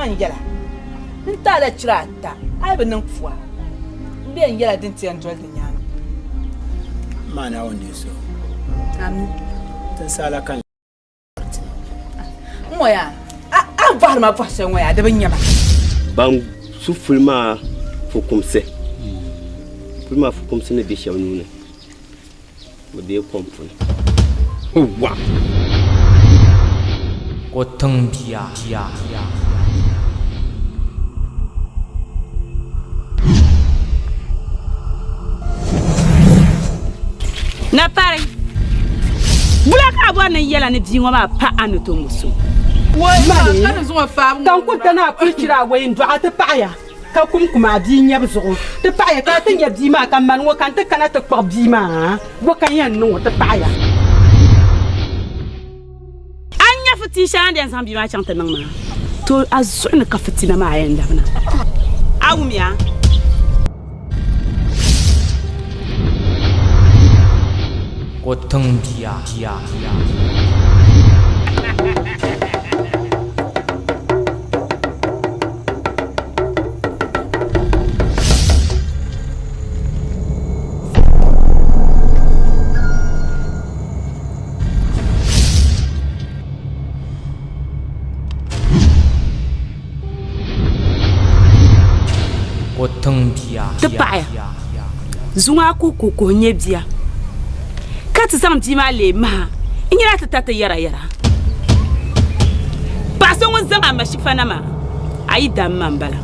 n yɛla, N ti a la chira ata, a yi bi niŋ pua, m bi yɛn yɛla din ti yɛn doli di nyaaŋa. M ma Naawuni ni so. Ami. Tinsaala ka n ti ma. N ŋɔ yaa, a a ni bɔhiri ma bɔhi shɛli ŋɔ yaa, di bi nya ma. Ban su puli maa fukumsi, puli maa fukumsi ni be shɛba nuu ni. Bɛ deei kom puuni. Wa! Ko tiŋ bia. Napari, Bula ka a bɔri ni n yɛla ni bia ŋɔ maa pa a ni to ŋɔ so? Mali, ka n ku dana a puli chira awɔi n-dɔɣi a ti paɣiya. Ka kum kum a bia nyabu zuɣu ti paɣiya, ka a ti nya bia maa, ka mani ŋɔ ka n ti kana ti kpuɣi bia maa, bɔ ka n yɛn niŋ o ti paɣiya? A ni nya fitin shɛli a ni yɛn zaŋ bia maa chaŋ ti niŋ maa, to a zuɣu ni ka fitina maa yɛn labina. A wumya? Ko tiŋ bia. Ti paɣiya, zuŋɔ a kuhi kuhi kuhi nya bia, ka ti zaŋ bia maa leei maha n-nyɛla ti ta ti yɛrayɛra. Paɣ so ŋun zaŋ a mashifa na maa, a yi dam ma m-bala.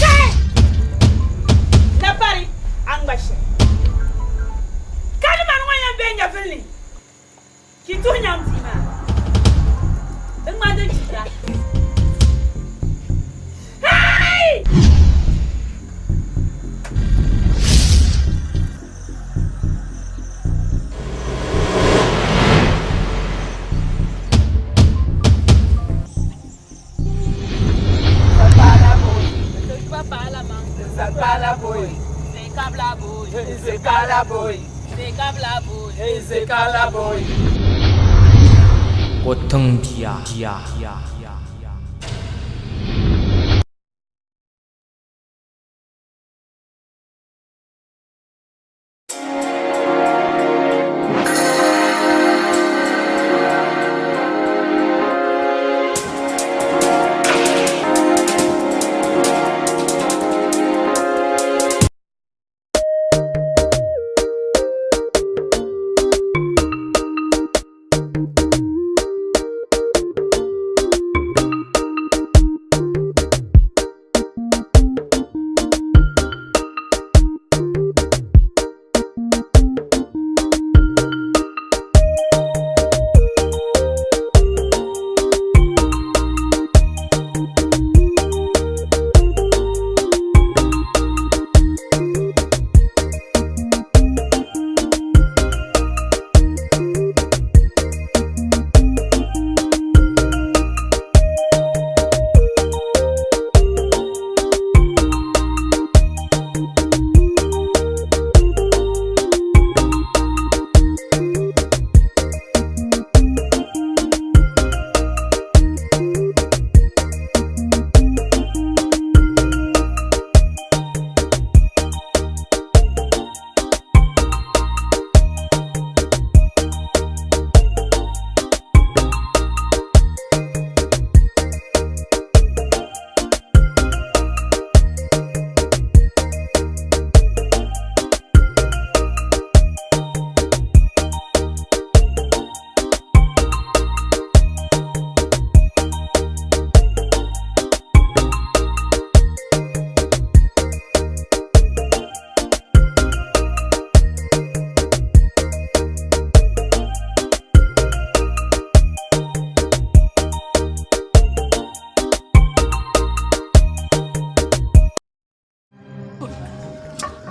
Kai! Napari, a ŋma shɛli. Ka ni mani ŋɔ yɛn be nyɛvili ni. Ki tuhi nyaŋ bia maa. Di ŋmani din chihira. Hey! Ko tiŋ bia.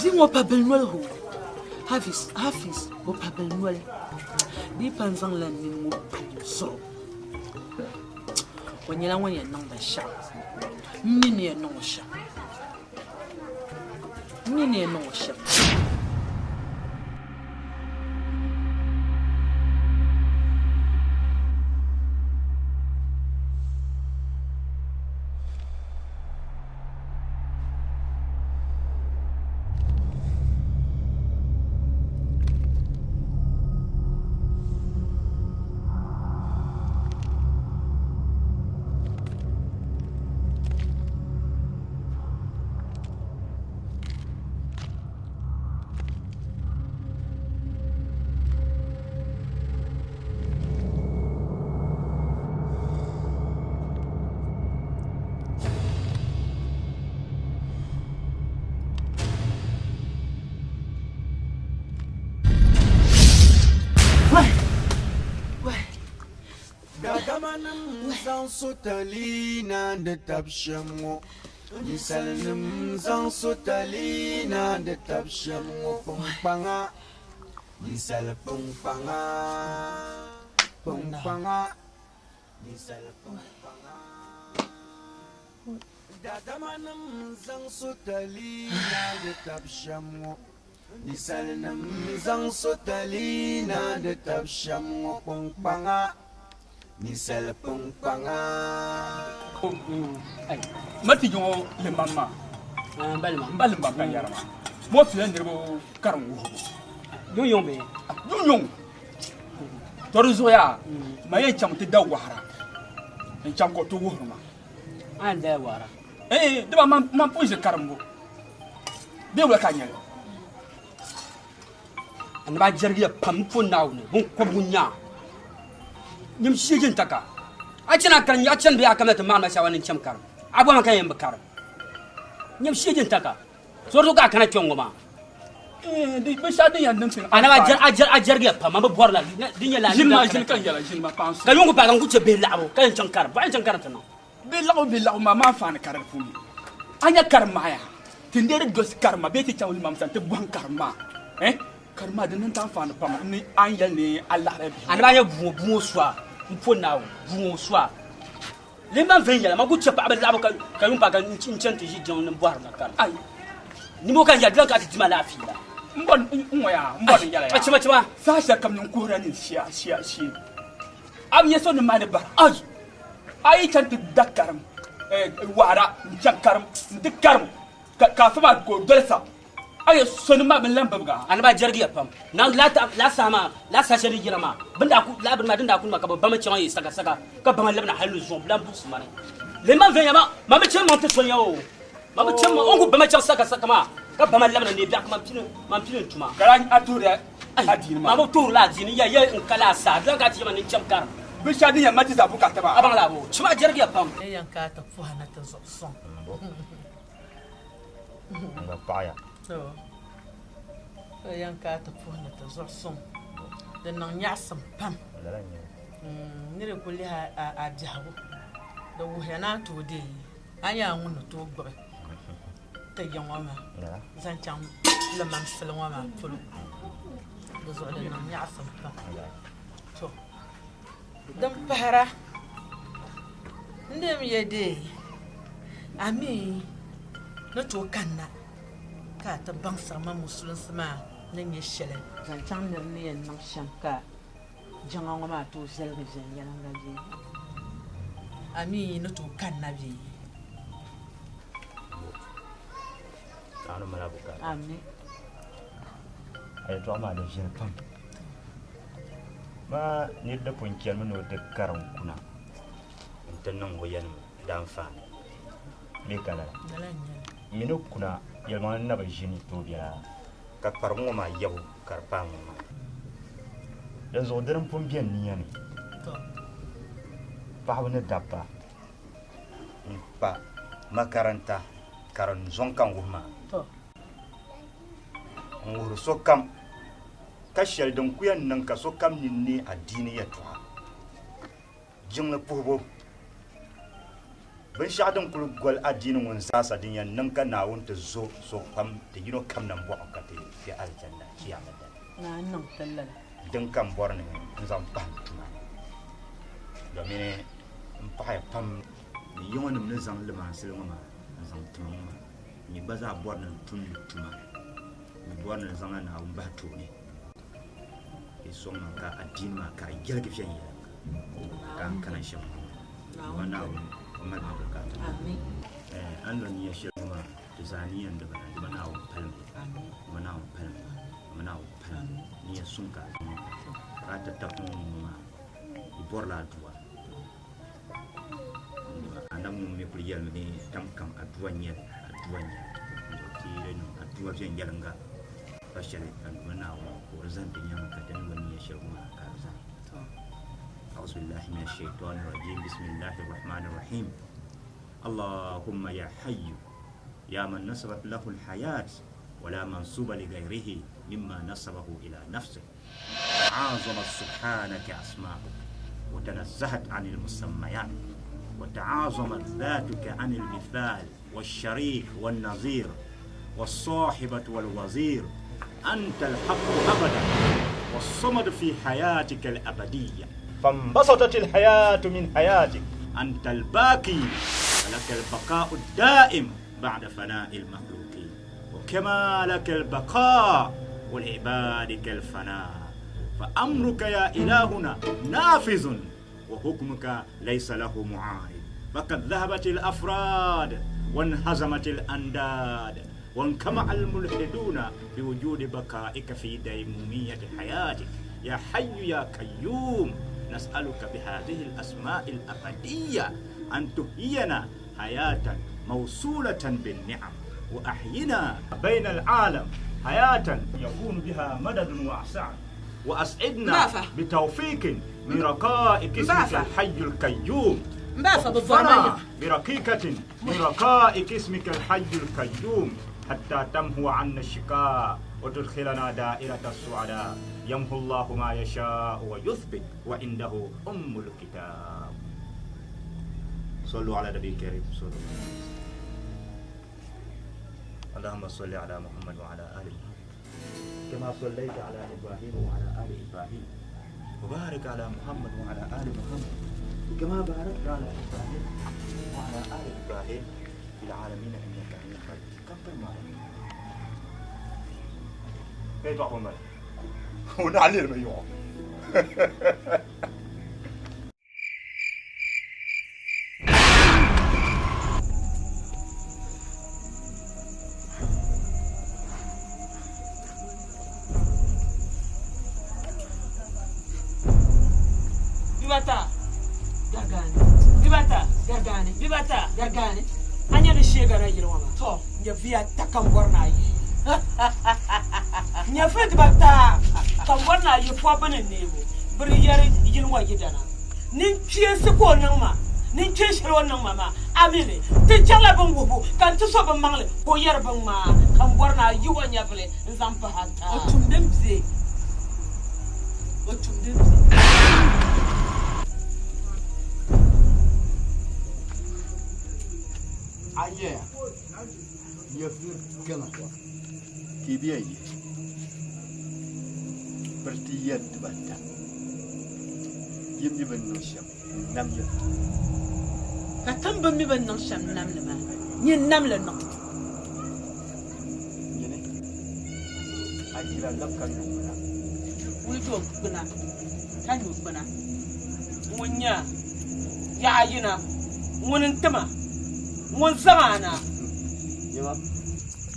Bia ŋɔ pa bili noli hoo. Hafiz, Hafiz, o pa bili noli. Di yi pa n zaŋla n nini ŋɔ pa o zuɣu. O nyɛla ŋun yɛn niŋ binshɛɣu. M mi ni yɛn niŋ o shɛm. N mi ni yɛn niŋ o shɛm. Daadamanim zaŋ sotali na di tab shɛm ŋɔ, ninsalinim zaŋ sotali na di tab shɛm ŋɔ kpunkpaŋa, ninsal kpunkpaŋa, kpunkpaŋa, ninsal kpunkpaŋa. Daadamanim zaŋ sotali na di tab shɛm ŋɔ, ninsalinim zaŋ sotali na di tab shɛm ŋɔ kpunkpaŋa, ninsal kpunkpaŋa. Ma ti ŋɔ limbam maa n ba limbam ka yɛri maa mo pila niriba karim wuhibu yuŋ yuŋ bee yuŋ yuŋ to di zuɣu yaa ma yɛn chaŋ ti da wahara n chaŋ ka o ti wuhiri ma a yɛn dala wahara ee dama man pun ʒi karimbu bee wula ka a nyɛli Annabi a jɛrigiya pam m-po Naawuni biŋkɔbigu nyaa nyam shee jin taka. A chani a karim, a chani bee a kamina ti maani ma shɛba ni n cham karim. A bɔhima ka yɛn bi karim. Nyam shee jin taka. So di zuɣu ka a kana kpɛŋ ŋɔ maa. Binshɛɣu din yɛn niŋ ti Annabi a jɛrigiya pam, man bi bɔri la di nyɛ la Ʒini maa ʒini ka n yɛla ʒini maa paɣa n Ka yuŋ ku paai ka n ku chɛ bihi laɣibu ka yɛn chaŋ karim. Bɔɣa yɛn chaŋ karim ti niŋ. Bihi laɣibu bihi laɣibu maa maa faani ka di puuni. A nya karim maa yaa? Ti n deeri dolisi karim maa bee ti chaŋ limam sani ti bɔhim karim maa? Eh? Karim maa di niŋ ti anfaani pam ni a ni yɛli ni a laɣiri bihi ŋɔ. A ni maa nyɛ bua ŋɔ, bua ŋɔ sua m-po Naawuni, bua ŋɔ sua. Limam viɛnyɛla, man ku chɛ paɣiba laɣibu ka yuŋ paai ka n chani ti ʒi jiŋli ni m-bɔhiri ma karim. Ai! Nimo ka n yɛli, dilan ka a ti di ma laafee la. M bɔri n ŋɔ yaa, m bɔri n yɛla yaa. Chima, chima. Saha shɛli kam nyin kuhirila nyin shia, shia, shee. A bi nya so ni maani bara. Ai! A yi chaŋ ti da karim waara n-chaŋ karim nti karim ka afa maa ka o dolisa, a yɛn sɔnim maa bɛ ni lan bibig a. A ni maa jɛrigiya pam. Naawuni lala saha maa, lala saha shɛli di yina maa, bɛ ni daa ku lala bini maa din daa kuni maa ka bɛ ba ma chaŋ yi sakasaka ka ba ma labina hal ni zuŋɔ bɛ lan buɣisi ma ni. Lihim man viɛnyɛla, man bi chani maŋ ti so ya o. Man bi chani maŋ, o ni ku ba ma chaŋ sakasaka maa ka ba ma labina neei biɛɣu ka man pili n tuma. Ka a tuhiri adiini maa. Maa bi tuhirila adiini, ya ya n ka laa saha, di lan ka a ti yɛma ni n cham karim. Binshɛɣu din yɛn mali ti zaa bukaata maa. A baŋ la bo? Chima jɛrigiya pam. N yɛn ka a ti puhi ni ti zuɣu sɔŋ. N gba paɣiya. To, n yɛn ka a ti puhi ni ti zuɣu sɔŋ. Di niŋ nyaɣisim pam. Lala n-nyɛ li. N ni di kuli lihi a biɛhigu, di wuhiya ni a ni tooi deei a nyɛla ŋun ni tooi gbubi ti ya ŋɔ maa zaŋ chaŋ limamsili ŋɔ maa polo. Di zuɣu di niŋ nyaɣisim pam. To, din pahira, n dii mi ya deei a mi ni tooi kanna ka a ti baŋsiri ma musulinsi maa ni nyɛ shɛli. Zaŋ chaŋ nir ni yɛn niŋ shɛm ka jiŋa ŋɔ maa tooi viɛligi viɛnyɛliŋga bee? A mi ni tooi kanna bee? Ami. A yɛltɔɣa maa di viɛli pam. Maa nir di pun chanimi ni o ti karim kuna nti niŋ o yanim daanfaani bee ka lala? M mi ni kuna yɛlimaŋli na bi ʒini tooi biɛla ka kparim ŋɔ maa yɛbu ka di paai ŋɔ maa. Dinzuɣu dini m-pun be n nia ni paɣiba ni dabba n-kpa makaranta karim zɔŋ ka n wuhi maa. N wuhiri sokam ka shɛli din ku yɛn niŋ ka sokam nini neei adiini yɛtɔɣa, jiŋli puhibu, binshɛɣu din kul goli adiini ŋɔ zaasa din yɛn niŋ ka Naawuni ti zo sokam ti yino kam nambɔɣu ka ti kpe alijanna Chiyaama dali. Din ka m bɔri ni n zaŋ pahi n tuma ni, domini m paɣiya pam ni yiŋɔnim ni zaŋ limaansili ŋɔ maa n-zaŋ ti ma ŋɔ maa. N mi gba zaa bɔri ni n tumdi tuma. N mi bɔri ni n zaŋla Naawuni bahi tooni. Di sɔŋ ma ka adiini maa ka di yɛligi viɛnyɛliŋga ka n kana shɛm ŋɔ. Dama Naawuni o mali ma bukaata. A ni lo nia shɛli ŋɔ maa, di zaa nia n-di ba na, dama Naawuni palimi li. Dama Naawuni palimi li. Dama Naawuni palimi li. Nia suŋ ka a zaŋ niŋ ka a ti tabi ŋɔ ŋɔ maa, yi bɔrila adua. Anabi ŋun mi kuli yɛlimi ni tam kam adua n-nyɛli, adua n-nyɛli. Ti yi niŋ adua viɛnyɛliŋga pa shɛli ka Duuma Naawuni ka o di zani ti nyaaŋa ka ti ni lo nia shɛli ŋɔ maa ka di zani. A'uzu billahi mina shaitani rajim bismillahi rahmani rahim Allahumma ya hayyu ya man nasabat lahu al-hayat wa la mansuba li ghayrihi mimma nasabahu ila nafsihi تعاظمت سبحانك أسماؤك وتنزهت عن المسميات وتعاظمت ذاتك عن المثال والشريك والنظير والصاحبة والوزير أنت الحق أبدا والصمد في حياتك الأبدية فانبسطت الحياة من حياتك أنت الباقي ولك البقاء الدائم بعد فناء المخلوقين وكما لك البقاء ولعبادك الفناء فأمرك يا إلهنا نافذ وحكمك ليس له معارض فقد ذهبت الأفراد وانهزمت الأنداد وانكمع الملحدون بوجود بقائك في ديمومية حياتك يا حي يا قيوم نسألك بهذه الأسماء الأبدية أن تحيينا حياة موصولة بالنعم وأحينا بين العالم حياة يكون بها مدد وأسعد وأسعدنا بتوفيق من رقائق اسمك الحي القيوم برقيقة من رقائق اسمك الحي القيوم حتى تمهو عنا الشقاء وتدخلنا دائرة السعداء يمحو الله ما يشاء ويثبت وعنده أم الكتاب صلوا على النبي الكريم صلى الله عليه وسلم اللهم صل على محمد وعلى آل محمد كما صليت على إبراهيم وعلى آل إبراهيم وبارك على محمد وعلى آل محمد كما باركت على إبراهيم وعلى آل إبراهيم في العالمين إنك حميد مجيد كبر معي إيه تعقل ونعلي الميوع Bibata gargaani bibata gargaani bibata gargaani a nya ni sheegana yili ŋɔ maa to nyɛviya ta ka n bɔri ni a yi nyɛvili dibata ka n bɔri ni a yi pɔbbu ni neebu biri yɛri yili ŋɔ yidana Ninkpeensi ka o niŋ ma, ninkpeen shɛli o ni niŋ ma maa, a mi li. Ti chaŋla bɛ ni wuhibu, ka n ti so bin maŋli, ka o yɛri bin ŋmaa, ka m bɔri ni a yih o nyɛvili n-zaŋ pahi a taa. O tum din bie. O tum din bie. A yɛya, nyɛvili gaŋa ka yi bi yɛn yihi biriti yɛri dibata yi mi bɛ ni niŋ shɛm n-nam ya. Ka ti ni bi mi bɛ ni niŋ shɛm n-nam li maa, nyin nam li niŋ. Nyini, a jira lab ka nyo gbuna. Wulijo gbuna ka nyo gbuna. Ŋun nya yaɣa yina, ŋuni n-ti ma, ŋun zaŋ a na. Nyama,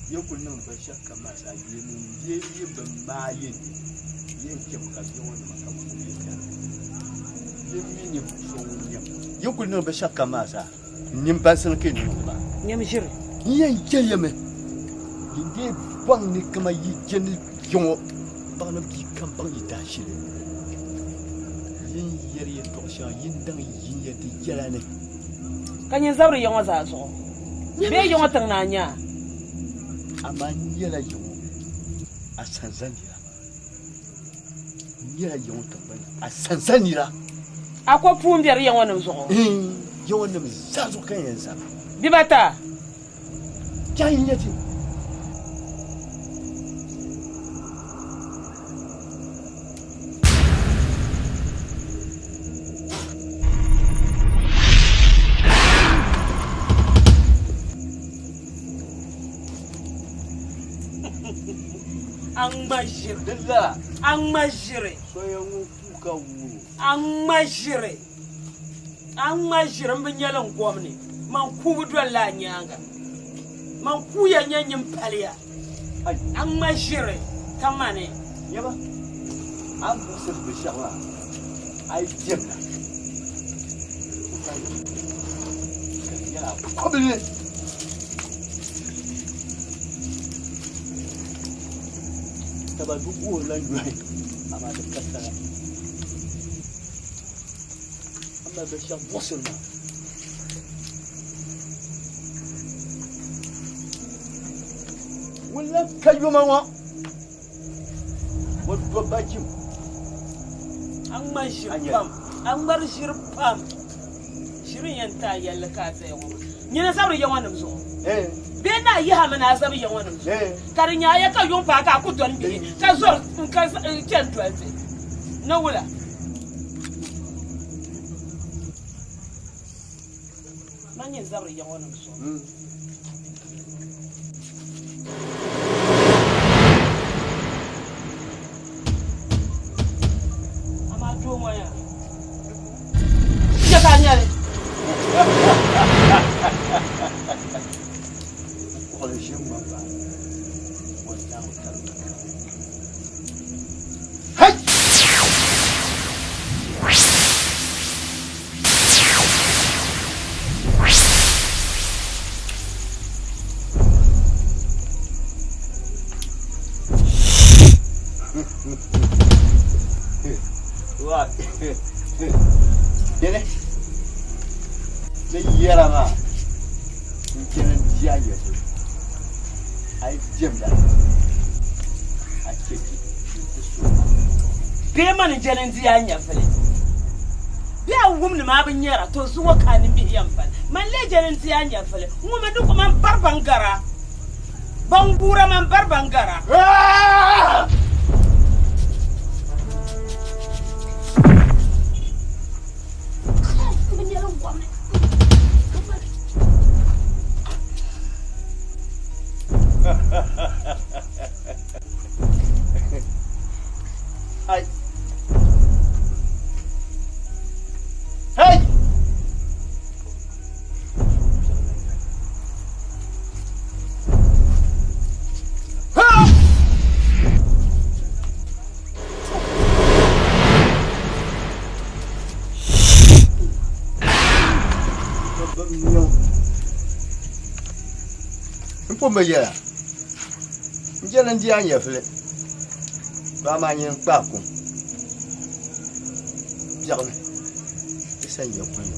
yi kul niŋ binshɛɣukam maa zaa, yi ni leei yi bin maai yi ni yɛn chɛmi ka biɛ ŋɔ nima ka bɛ kul yɛn tara. Yi mi ninvuɣ so ŋun nyam. Yi kul niŋ binshɛɣukam maa zaa, n nini bansi ni ka yi niŋ li maa. Nyam ʒiri. N yɛn je ya mi, yin dee baŋ ni kaman yi je ni ya ŋɔ baŋ ni bia kam baŋ yi daashili. Yin yɛri yɛtɔɣ shɛŋa yin daŋ yin ya di yɛla ni. Ka nyin zabiri ya ŋɔ zaa zuɣu bee ya ŋɔ tiŋ ni a nya a? Amaa n nyɛla ya ŋɔ a sanza nira. N nyɛla ya ŋɔ tiŋgbani a sanza nira. A ko puu m-bɛri ya ŋɔ nim zuɣu? Iin, ya ŋɔ nim zaa zuɣu ka n yɛn zaba. Bibata. Chaŋ yi nya ti. A ŋma ʒiri. Din lala. A ŋma ʒiri. Soya ŋun kuui ka wuui. A ŋma ʒiri. A ŋma ʒiri m bi nyɛli n gom ni. Man kuubu dolila a nyaaŋa. Man kuuya nyɛ nyin paliya. A ŋma ʒiri ka mani. Nyama, a ni buɣisiri binshɛɣu maa, a yi diɛmda, o ka yɛli ka di nyɛla kɔbili. Taba du guhirila yɔhi, amaa di ka sala. A mali binshɛɣu buɣisiri maa. Ŋun lan ka yoma ŋɔ, o dobba jim. A ŋma ʒiri pam, a ŋmari ʒiri pam. Ʒiri n-yɛn ti a yɛlli ka a zaya ŋɔ maa. Nyini zabiri ya ŋɔ nim zuɣu. Bee ni a yihi a mi ni a zabi ya ŋɔ nim zuɣu. Ka di nyɛ a ya ka yuŋ paai ka a ku doli bihi ka zɔri ka chani doli ti. Ni wula? Man nyini zabiri ya ŋɔ nim zuɣu. Amaa doo ŋɔ yaa. Chɛ ka a nya li. Kuɣili ʒe ŋmani ba, o naawuni tari ba. Hey! Wa Dene ni yɛra maa n chɛni n di a yɛli a yi diɛmda a chɛ ti ti so Bee mani n-jɛli n-di a nyɛvili bee a wumdi ma a bi nyara to zuŋɔ ka a nimbihi yɛn pali man lee jɛli n-di a nyɛvili ŋɔ ma di ku man bari ban gara ban guura man bari ban gara. Ai. Hey! N pun bi yɛla n jɛli n di a nyɛvili to amaa nyini n kpaai kum biɛɣuni ti sa nyɛ kuli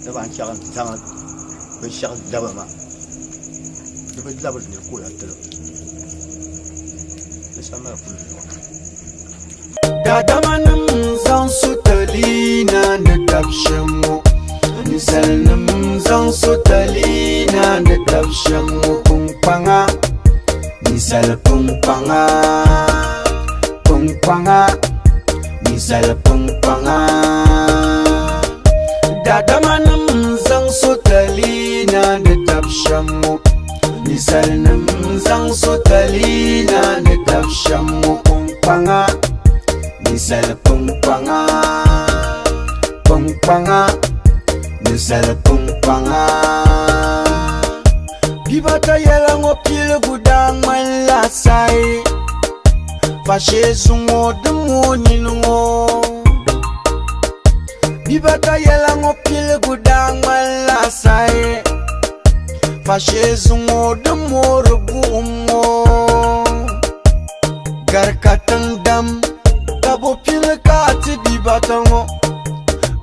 daba n chaŋ zaŋ binshɛɣu laba maa di bi labiri ni ka o lahi tili di sa mali kuli zuɣu. Daadamanim zaŋ sotali na ni tab shɛm ŋɔ Ninsalinim zaŋ sotali na ni tab shɛm ŋɔ Kpunkpaŋa, ninsal kpunkpaŋa, kpunkpaŋa, ninsal kpunkpaŋa Daadamanim zaŋ sotali na ni tab shɛm ŋɔ Ninsalinim zaŋ sotali na ni tab shɛm ŋɔ Kpunkpaŋa, ninsal kpunkpaŋa, kpunkpaŋa, ninsal kpunkpaŋa Bibata yɛla ŋɔ piligu daa ŋmanila sai Fasheesu ŋɔ din mooi nini ŋɔ Bibata yɛla ŋɔ piligu daa ŋmanila sai Fasheesu ŋɔ din moori buɣim ŋɔ Gari ka tiŋ dam ka bo pini ka a ti bibata ŋɔ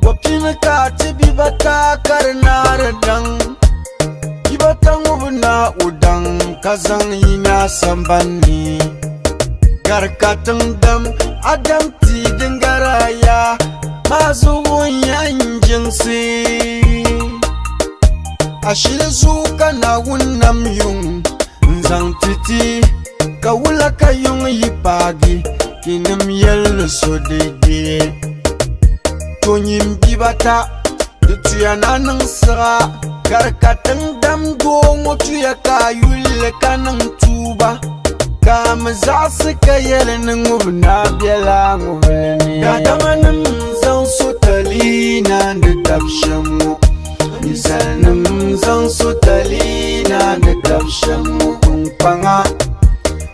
Bo pini ka a ti bibata ka di naari daŋ Bibata ŋɔ bi naai o daŋ ka zaŋ yina sambani ni. Gari ka tiŋ dam Adam tia din gari a yaa maa zuɣu n-yɛn jiŋsi. Ashili zuɣu ka Naawuni nam yuŋ n-zaŋ ti ti, ka wula ka yuŋ yi paagi tinim yɛlli so deedee. To nyin bibata, di tuya ni a niŋ siɣa, gari ka tiŋ dam. dam doo ŋɔ tuya ka a yulli ka niŋ tuuba ka a mi zaɣisi ka yɛli ni ŋubi naa bela ŋubili ni. Daadamanim zaŋ sotali na n-di tab shɛm ŋɔ, ninsalinim zaŋ sotali na n-di tab shɛm ŋɔ, kpunkpaŋa,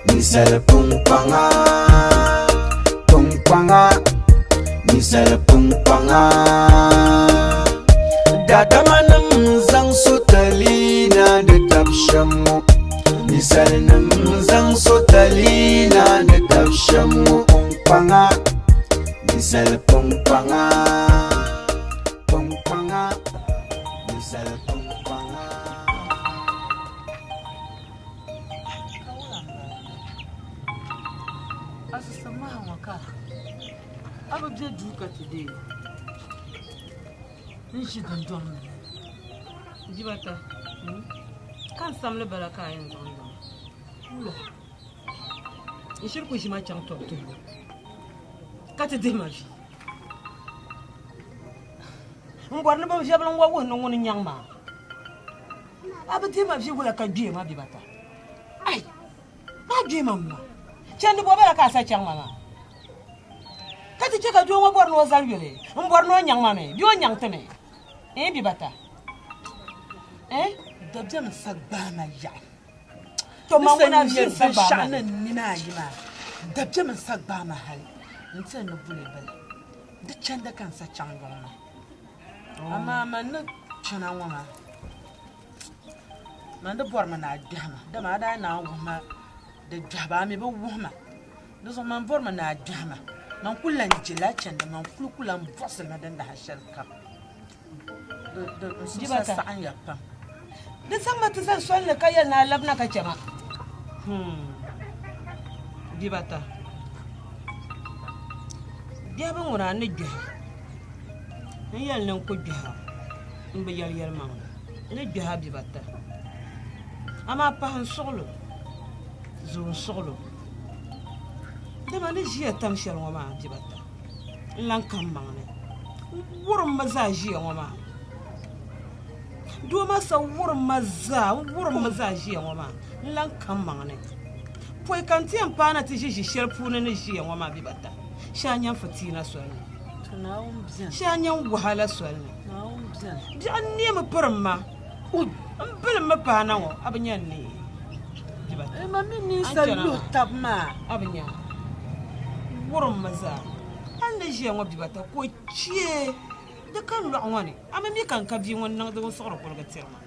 ninsali kpunkpaŋa, kpunkpaŋa. Ninsali kpunkpaŋa Daadamanim zaŋ sotali na di tab shɛm ŋɔ Ninsalinim zaŋ sotali na di tab shɛm ŋɔ kpunkpaŋa Ninsali kpunkpaŋa kpunkpaŋa Ninsali kpunkpaŋa. A bi be duu ka ti deei n-ʒi dundɔŋ ni. Dibata, ka n samli bala ka a yɛn zaŋ niŋ wula? N shiri ku ʒi ma chaŋ tɔbu tuhibu ka ti dihi ma vi. M bɔri ni binviɛbili n-wa wuhi ni ŋuni n-nyaŋ ma. A bi dihi ma vi wula ka gbeei ma bibata? Ai! Maa gbeei ma m-ma. Chandi bɔ bala ka a sa chaŋ ma maa? Ka ti chɛ ka doo ŋɔ bɔri ni o zali yoli, m-bɔri ni o nyaŋ ma mi bee o nyaŋ ti mi? Ɛɛn bibata? Ɛɛn? Dabiɛm n-sa gbaai ma yaɣi. To ma ŋuna vi n-sa gbaai ma Binshɛɣu ni n nina ayi maa, dabiɛm n-sa gbaai ma hali n-ti ni buli bala. Di chandi ka n sa chaŋ yuŋ maa. Amaa man ni chana ŋɔ maa, man di bɔrimi ni a gbiɛhi ma, dama a daa naan wuhi ma di gbiɛhibu, a mi bi wuhi ma. Di zuɣu man bɔrimi ni a gbiɛhi ma. Man ku lan je lala chandi, man kul ku lan buɣisi li mi din dahin shɛli kam. N suhu saɣinya pam. Di zaŋ ma ti zani sol ni ka yɛli ni a labina ka chɛ ma. Bibata, biɛhigu ŋuna a ni gbiɛhi n yɛli ni n ku gbiɛhi a, m bi yɛli yɛlimaŋli. N ni gbiɛhi a bibata, amaa pahi n suɣilo, zooi n suɣilo. Dama ni ʒiya tam shɛli ŋɔ maa bibata, n lan ka m maŋ ni. N wurimmi zaa ʒiya ŋɔ maa. Doo maa sa wurim ma zaa, n wurim mi zaa ʒiya ŋɔ maa, n lan ka m maŋ ni. Pɔi ka n ti yɛn paana ti ʒi ʒi shɛli puuni ni ʒiya ŋɔ maa bibata, shee a nya n fitiina soli ni, shee a nya n wahala soli ni. Biɛɣu neemi pirim ma, n bilim mi paana ŋɔ, a bi nya n ni bibata. A ni chana maa, a bi nya, wurim mi zaa. Hal ni ʒiya ŋɔ bibata ka o chee. Di ka lɔɣu ŋɔ ni, a mi mi ka n ka bia ŋun niŋdi ŋun siɣiri kuliga tiri ma.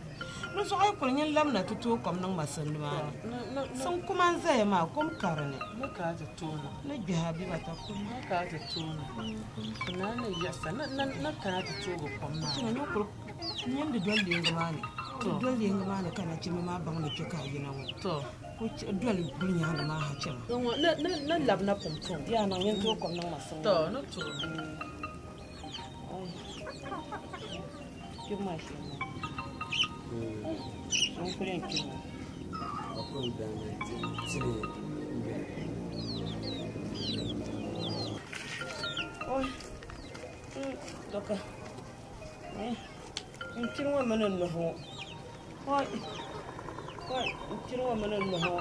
Di zuɣu a yi kuli nyin labina ti tooi kom niŋ ma sindi maa ni. Sin kuma n-zaya maa, kom ka di ni. Ni gbihi a bibata kum. Nyin di doli leeŋa maa ni. Di doli leeŋa maa ni ka nachimba maa baŋ ni kpe ka a yina ŋɔ. Ku doli guli nyaaŋa maa ha chana. Yaa niŋ nyin tooi kom niŋ ma sindi maa ni. N kpiri ŋɔ mini n nuhi ŋɔ n kpiri ŋɔ mini n nuhi ŋɔ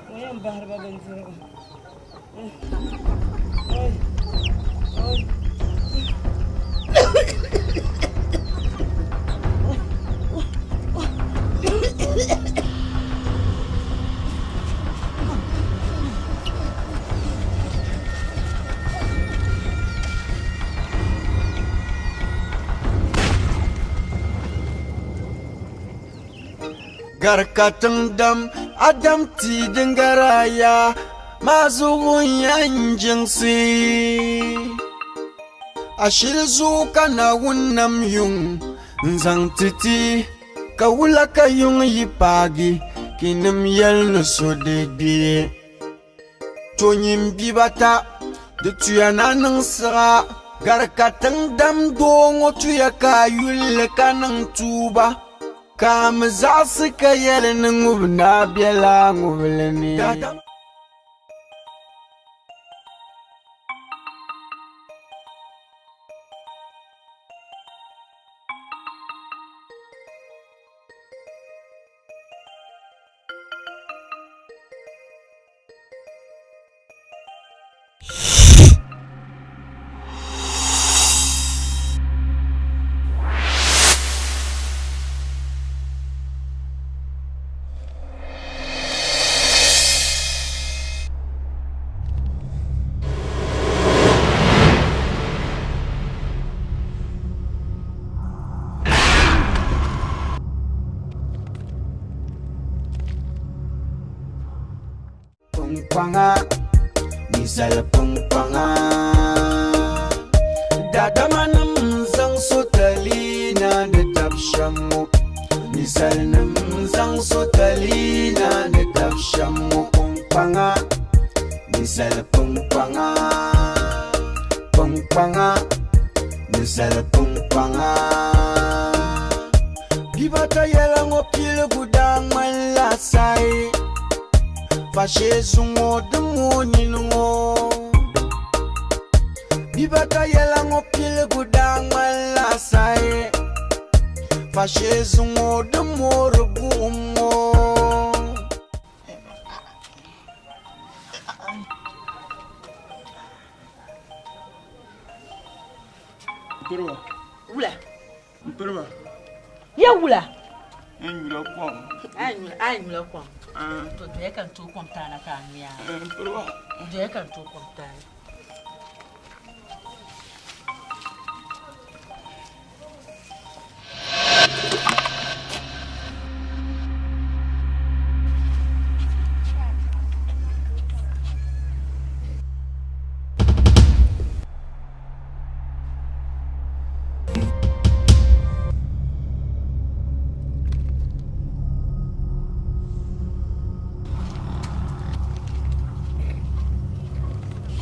ŋɔ yɛn bahiriba bindirigu Gari ka tiŋ dam Adam tia din gari a yaa maa zuɣu n-yɛn jiŋsi. Ashili zuɣu ka Naawuni nam yuŋ n-zaŋ ti ti, ka wula ka yuŋ yi paagi kinim yɛli ni so di gbi. To nyin bibata, di tuya ni a niŋ siɣa gari ka tiŋ dam doo ŋɔ tuya ka a yuli ka niŋ tuuba, ka a mi zaɣisi ka yɛli ni ŋubi naa bela ŋubili ni. kpunkpaŋa, ninsali kpunkpaŋa. Daadamanim zaŋ sotali na di tab shɛm ŋɔ, ninsalinim zaŋ sotali na di tab shɛm ŋɔ kpunkpaŋa, ninsali kpunkpaŋa, kpunkpaŋa, ninsali kpunkpaŋa. Bibata yɛla ŋɔ piligu daa ŋmanila sayi, fashee zuŋɔ din mooi nini ŋɔ. Bibata yɛla ŋɔ piligu daa ŋmanila sayi, fashee zuŋɔ din moori buɣim ŋɔ. Wula. N piriba. Ya wula. N nyula kom. A nyula kom. To doya ka n tooi kom taana ka a nyuya. N piriba. Doya ka n tooi kom taana.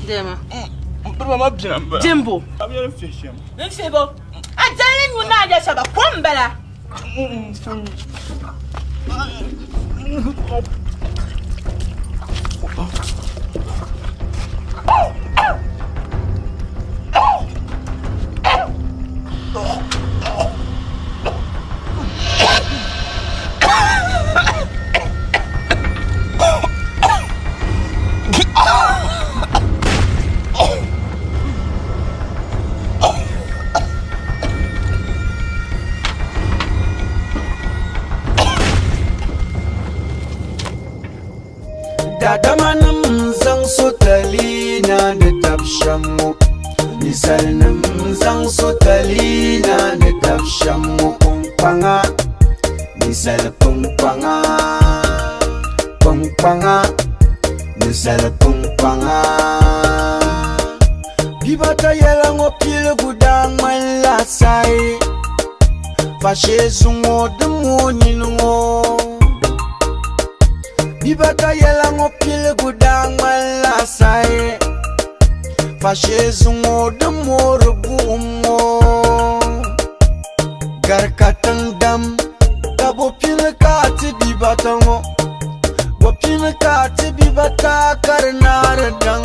Dema. Biriba ma bina m-bala. Dimbo. A bi yɛli n fihi shɛm. N fihibo. A dali nyu naa ya shɛba kom m-bala. Daadamanim zaŋ sotali na di tab shɛm ŋɔ, ninsalinim zaŋ sotali na di tab shɛm ŋɔ kpunkpaŋa, ninsali kpunkpaŋa, kpunkpaŋa, ninsali kpunkpaŋa. Bibata yɛla ŋɔ piligu daa ŋmanila sayi, fashee zuŋɔ din mooi nini ŋɔ. Bibata yɛla ŋɔ piligu daa ŋmanila sayi, fashee zuŋɔ din moori buɣim ŋɔ. Gari ka tiŋ dam, ka bo pini ka a ti bibata ŋɔ, bo pini ka a ti bibata ka di naari daŋ.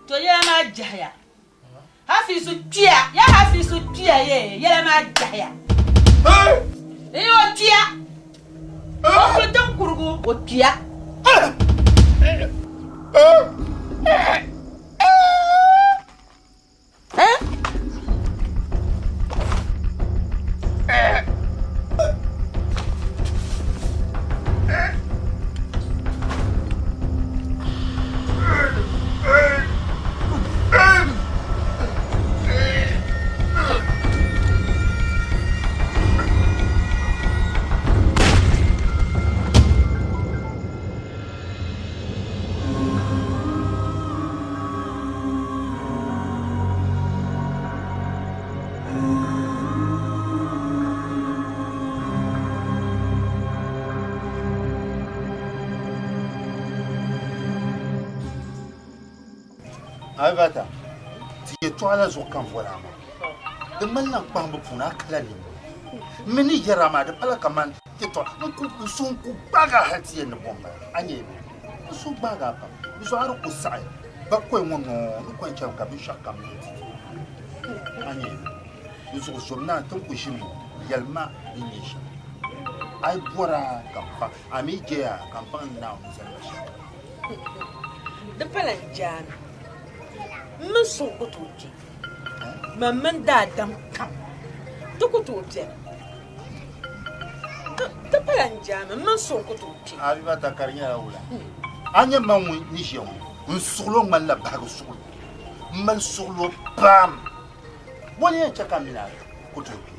To yɛla maa jahiya. Hafizu kpiya, ya Hafizu kpiya ye, yɛla maa jahiya. N o kpiya. O kuli tiŋ kurugu, o kpiya. Alibata, ti yɛtɔɣa la zuɣu ka n bɔri a maa. Di ŋmanila n kpahimbu puuni a kala nini. M mi ni yɛr a maa di pala kaman yɛtɔɣa n ku n suhu n-ku gbaag a hal ti yɛn ni bom bala. A nya mi? N suhu gbaag a pam. Di zuɣu a di ku saɣi bakɔi ŋɔ nɔɔ ni kɔŋ chani ka binshɛɣukam leei ti dini. A nya mi? Di zuɣu zom naa ti ni ku ʒini ŋɔ, yɛli ma din nyɛ shɛm. A yi bɔra ka m paŋ, a mi jɛya ka m paŋ ni Naawuni zali ma shɛm. Di pala n jaani. M mini so ku tooi kpe. Man mini daadam kam ti ku tooi beni. Di pala n jaani, m mini so ku tooi kpe. Abibata ka di nyɛla wula? A nya man ŋun ni ʒiya ŋɔ, n suɣilo ŋmanila bahigu suɣilo. M mali suɣilo pam. Bɔ n-yɛn chɛ ka m mini a ku tooi kpe?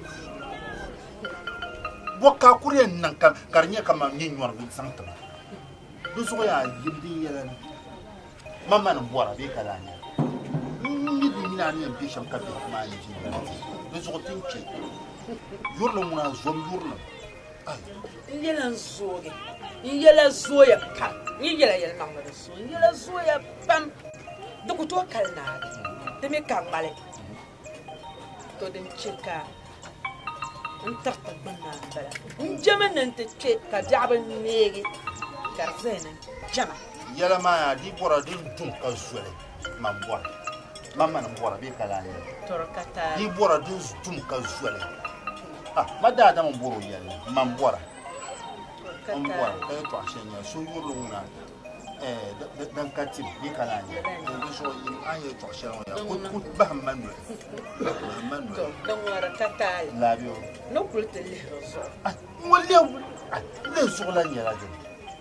Bɔ ka a kuli yɛn niŋ ka di nyɛ kaman nyɛ nyɔrigu zaŋ ti ma? Di zuɣu yaa yim din yɛla ni ma mani m-bɔra bee ka lahi nyɛla m mi di mini a ni yɛn be shɛm ka biɛhigu maa ni viɛnyɛla ti di zuɣu ti ni kpe yurilim ŋuna zom yurilim. Ai! N yɛla n-zoogi, n yɛla zooya pam, n yi yɛla yɛlimaŋli di zooi, n yɛla zooya pam, di ku tooi kali naagi, di mi ka ŋmali. To din chɛ ka n tiriti gbunni maa m-bala. N jɛmi ni n ti kpe ka biɛɣu bi neegi ka di zaya ni n jɛma. Yɛla maa yaa di bɔra din dum ka zoli man bɔra man mani m-bɔra bee ka lahi yɛli To di ka taali. Di bɔra din dum ka zoli ah ma daadam m-bɔra o yɛlli man bɔra To di ka m bɔra taali. ka yɛtɔɣa shɛli nyɛla so yurili ŋuna din ka tim bee ka lahi nyɛli di zuɣu a ni yɛli tɔɣ shɛli ŋɔ yaa ku bahim ma noli bahim ma noli To din ŋɔ di ka taali laabi o ni kuli ti lihiri zuɣu ŋɔ lihi zuɣu la nyɛla dini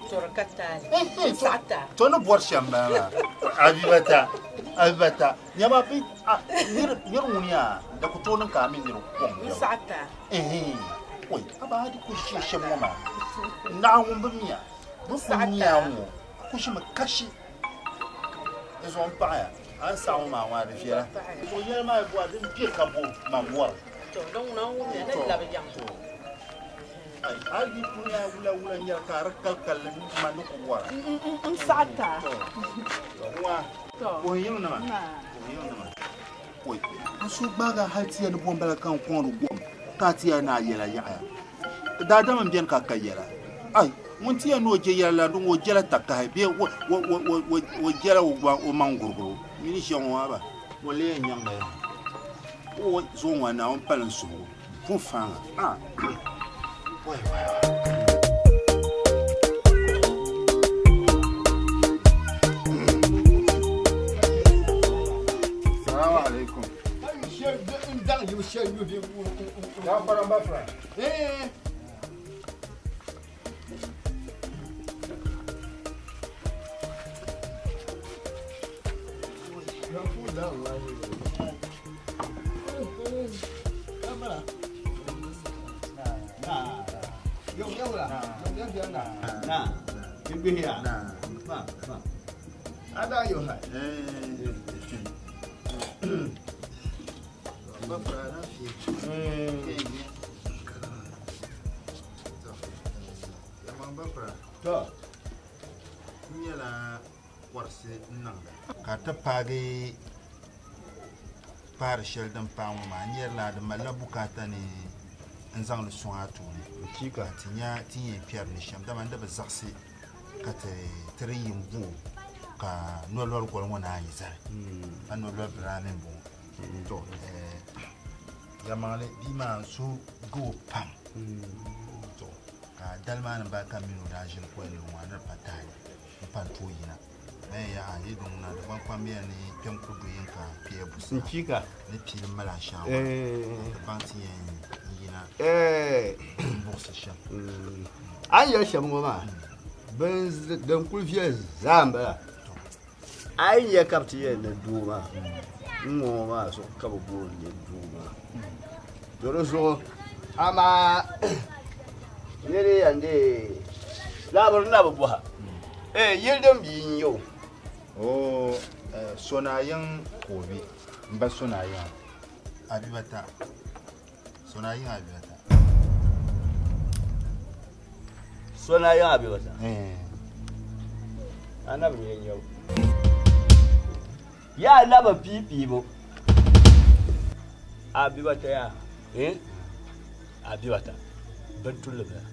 To di ka taali n saɣi ti a To ni bɔri shɛm bala maa Abibata Abibata nyama bi niri ŋuni yaa di ku tooi niŋ ka a mini niri kɔŋ n saɣi ti a oi a ba di ku ʒi shɛm ŋɔ maa naɣa ŋun bi miya Bɛ ku nya ŋɔ, a ku ʒimi kashi. Di zuɣu m-paɣiya, a ni saɣi ŋɔ maa ŋɔ a di viɛla. Di zuɣu yɛli maa yi bɔri din be ka bo man bɔri. A yi kuli nya wula wula n-nyɛli ka a di kalikali li man ni ku bɔra. N saɣi ti a. Ŋɔ puhi yiŋnima, puhi yiŋnima. Oi, n suhu gbaagi a hali ti ya ni bom bala ka n kɔŋdi gom ka a ti ya ni a yɛla yaɣiya. Daadam m-beni ka ka yɛla. Ai, ŋun ti yɛn ni o je yɛla la, din o jela takahi bee o jela o maŋ guriguru mini ʒiya ŋɔ maa ba, o lee yɛn nyaŋ ba yaha. O zuɣu ŋɔ Naawuni pali n suhigu pun faaŋa. Ah! Wai, wai, wai. Salamu alaikum. Ya fara ba fara. Eh. N nyɛla kɔrisi niŋda ka ti paagi paari shɛli din paai ŋɔ maa n yɛrila di malila bukaata ni n zaŋli sɔŋ a tooni ka ti nya ti ni yɛn kpɛri li shɛm dama n di bi zaɣisi ka ti di yi n-bo ka nolɔri goli ŋɔ naan yi zali ka nolɔri biraami m-bɔŋɔ to yɛlimaŋli bia maa n suhu ga o pam to ka dali maa ni bala ka m mini o daa ʒini koli ni ŋɔ ni di pa taali m pa n-tooi yina Bɛn yaha yi di ŋuna di kpaŋkpamya ni kpɛm ku du yin ka kpɛya busa ni piili mali a shaawara ka ti baŋ ti yɛn yina m-buɣisi shɛm. A ni yɛli shɛm ŋɔ maa, bin din kuli viɛli zaa m-bala. A yi nya ka bɛ ti yɛli ni doo maa n-ŋɔ maa zuɣu ka bɛ booni ni doo maa. To di zuɣu amaa niri yɛn deei laabiri na bi bɔha ee yili din bia n-nyɛ o. Oo Sonayiŋ ka o be m ba Sonayiŋ Abibata Sonayiŋ Abibata. Sonayiŋ Abibata a na bi nya nyɛbu yaa na bi pii piibu. Abibata yaa eh Abibata bin tulli bala.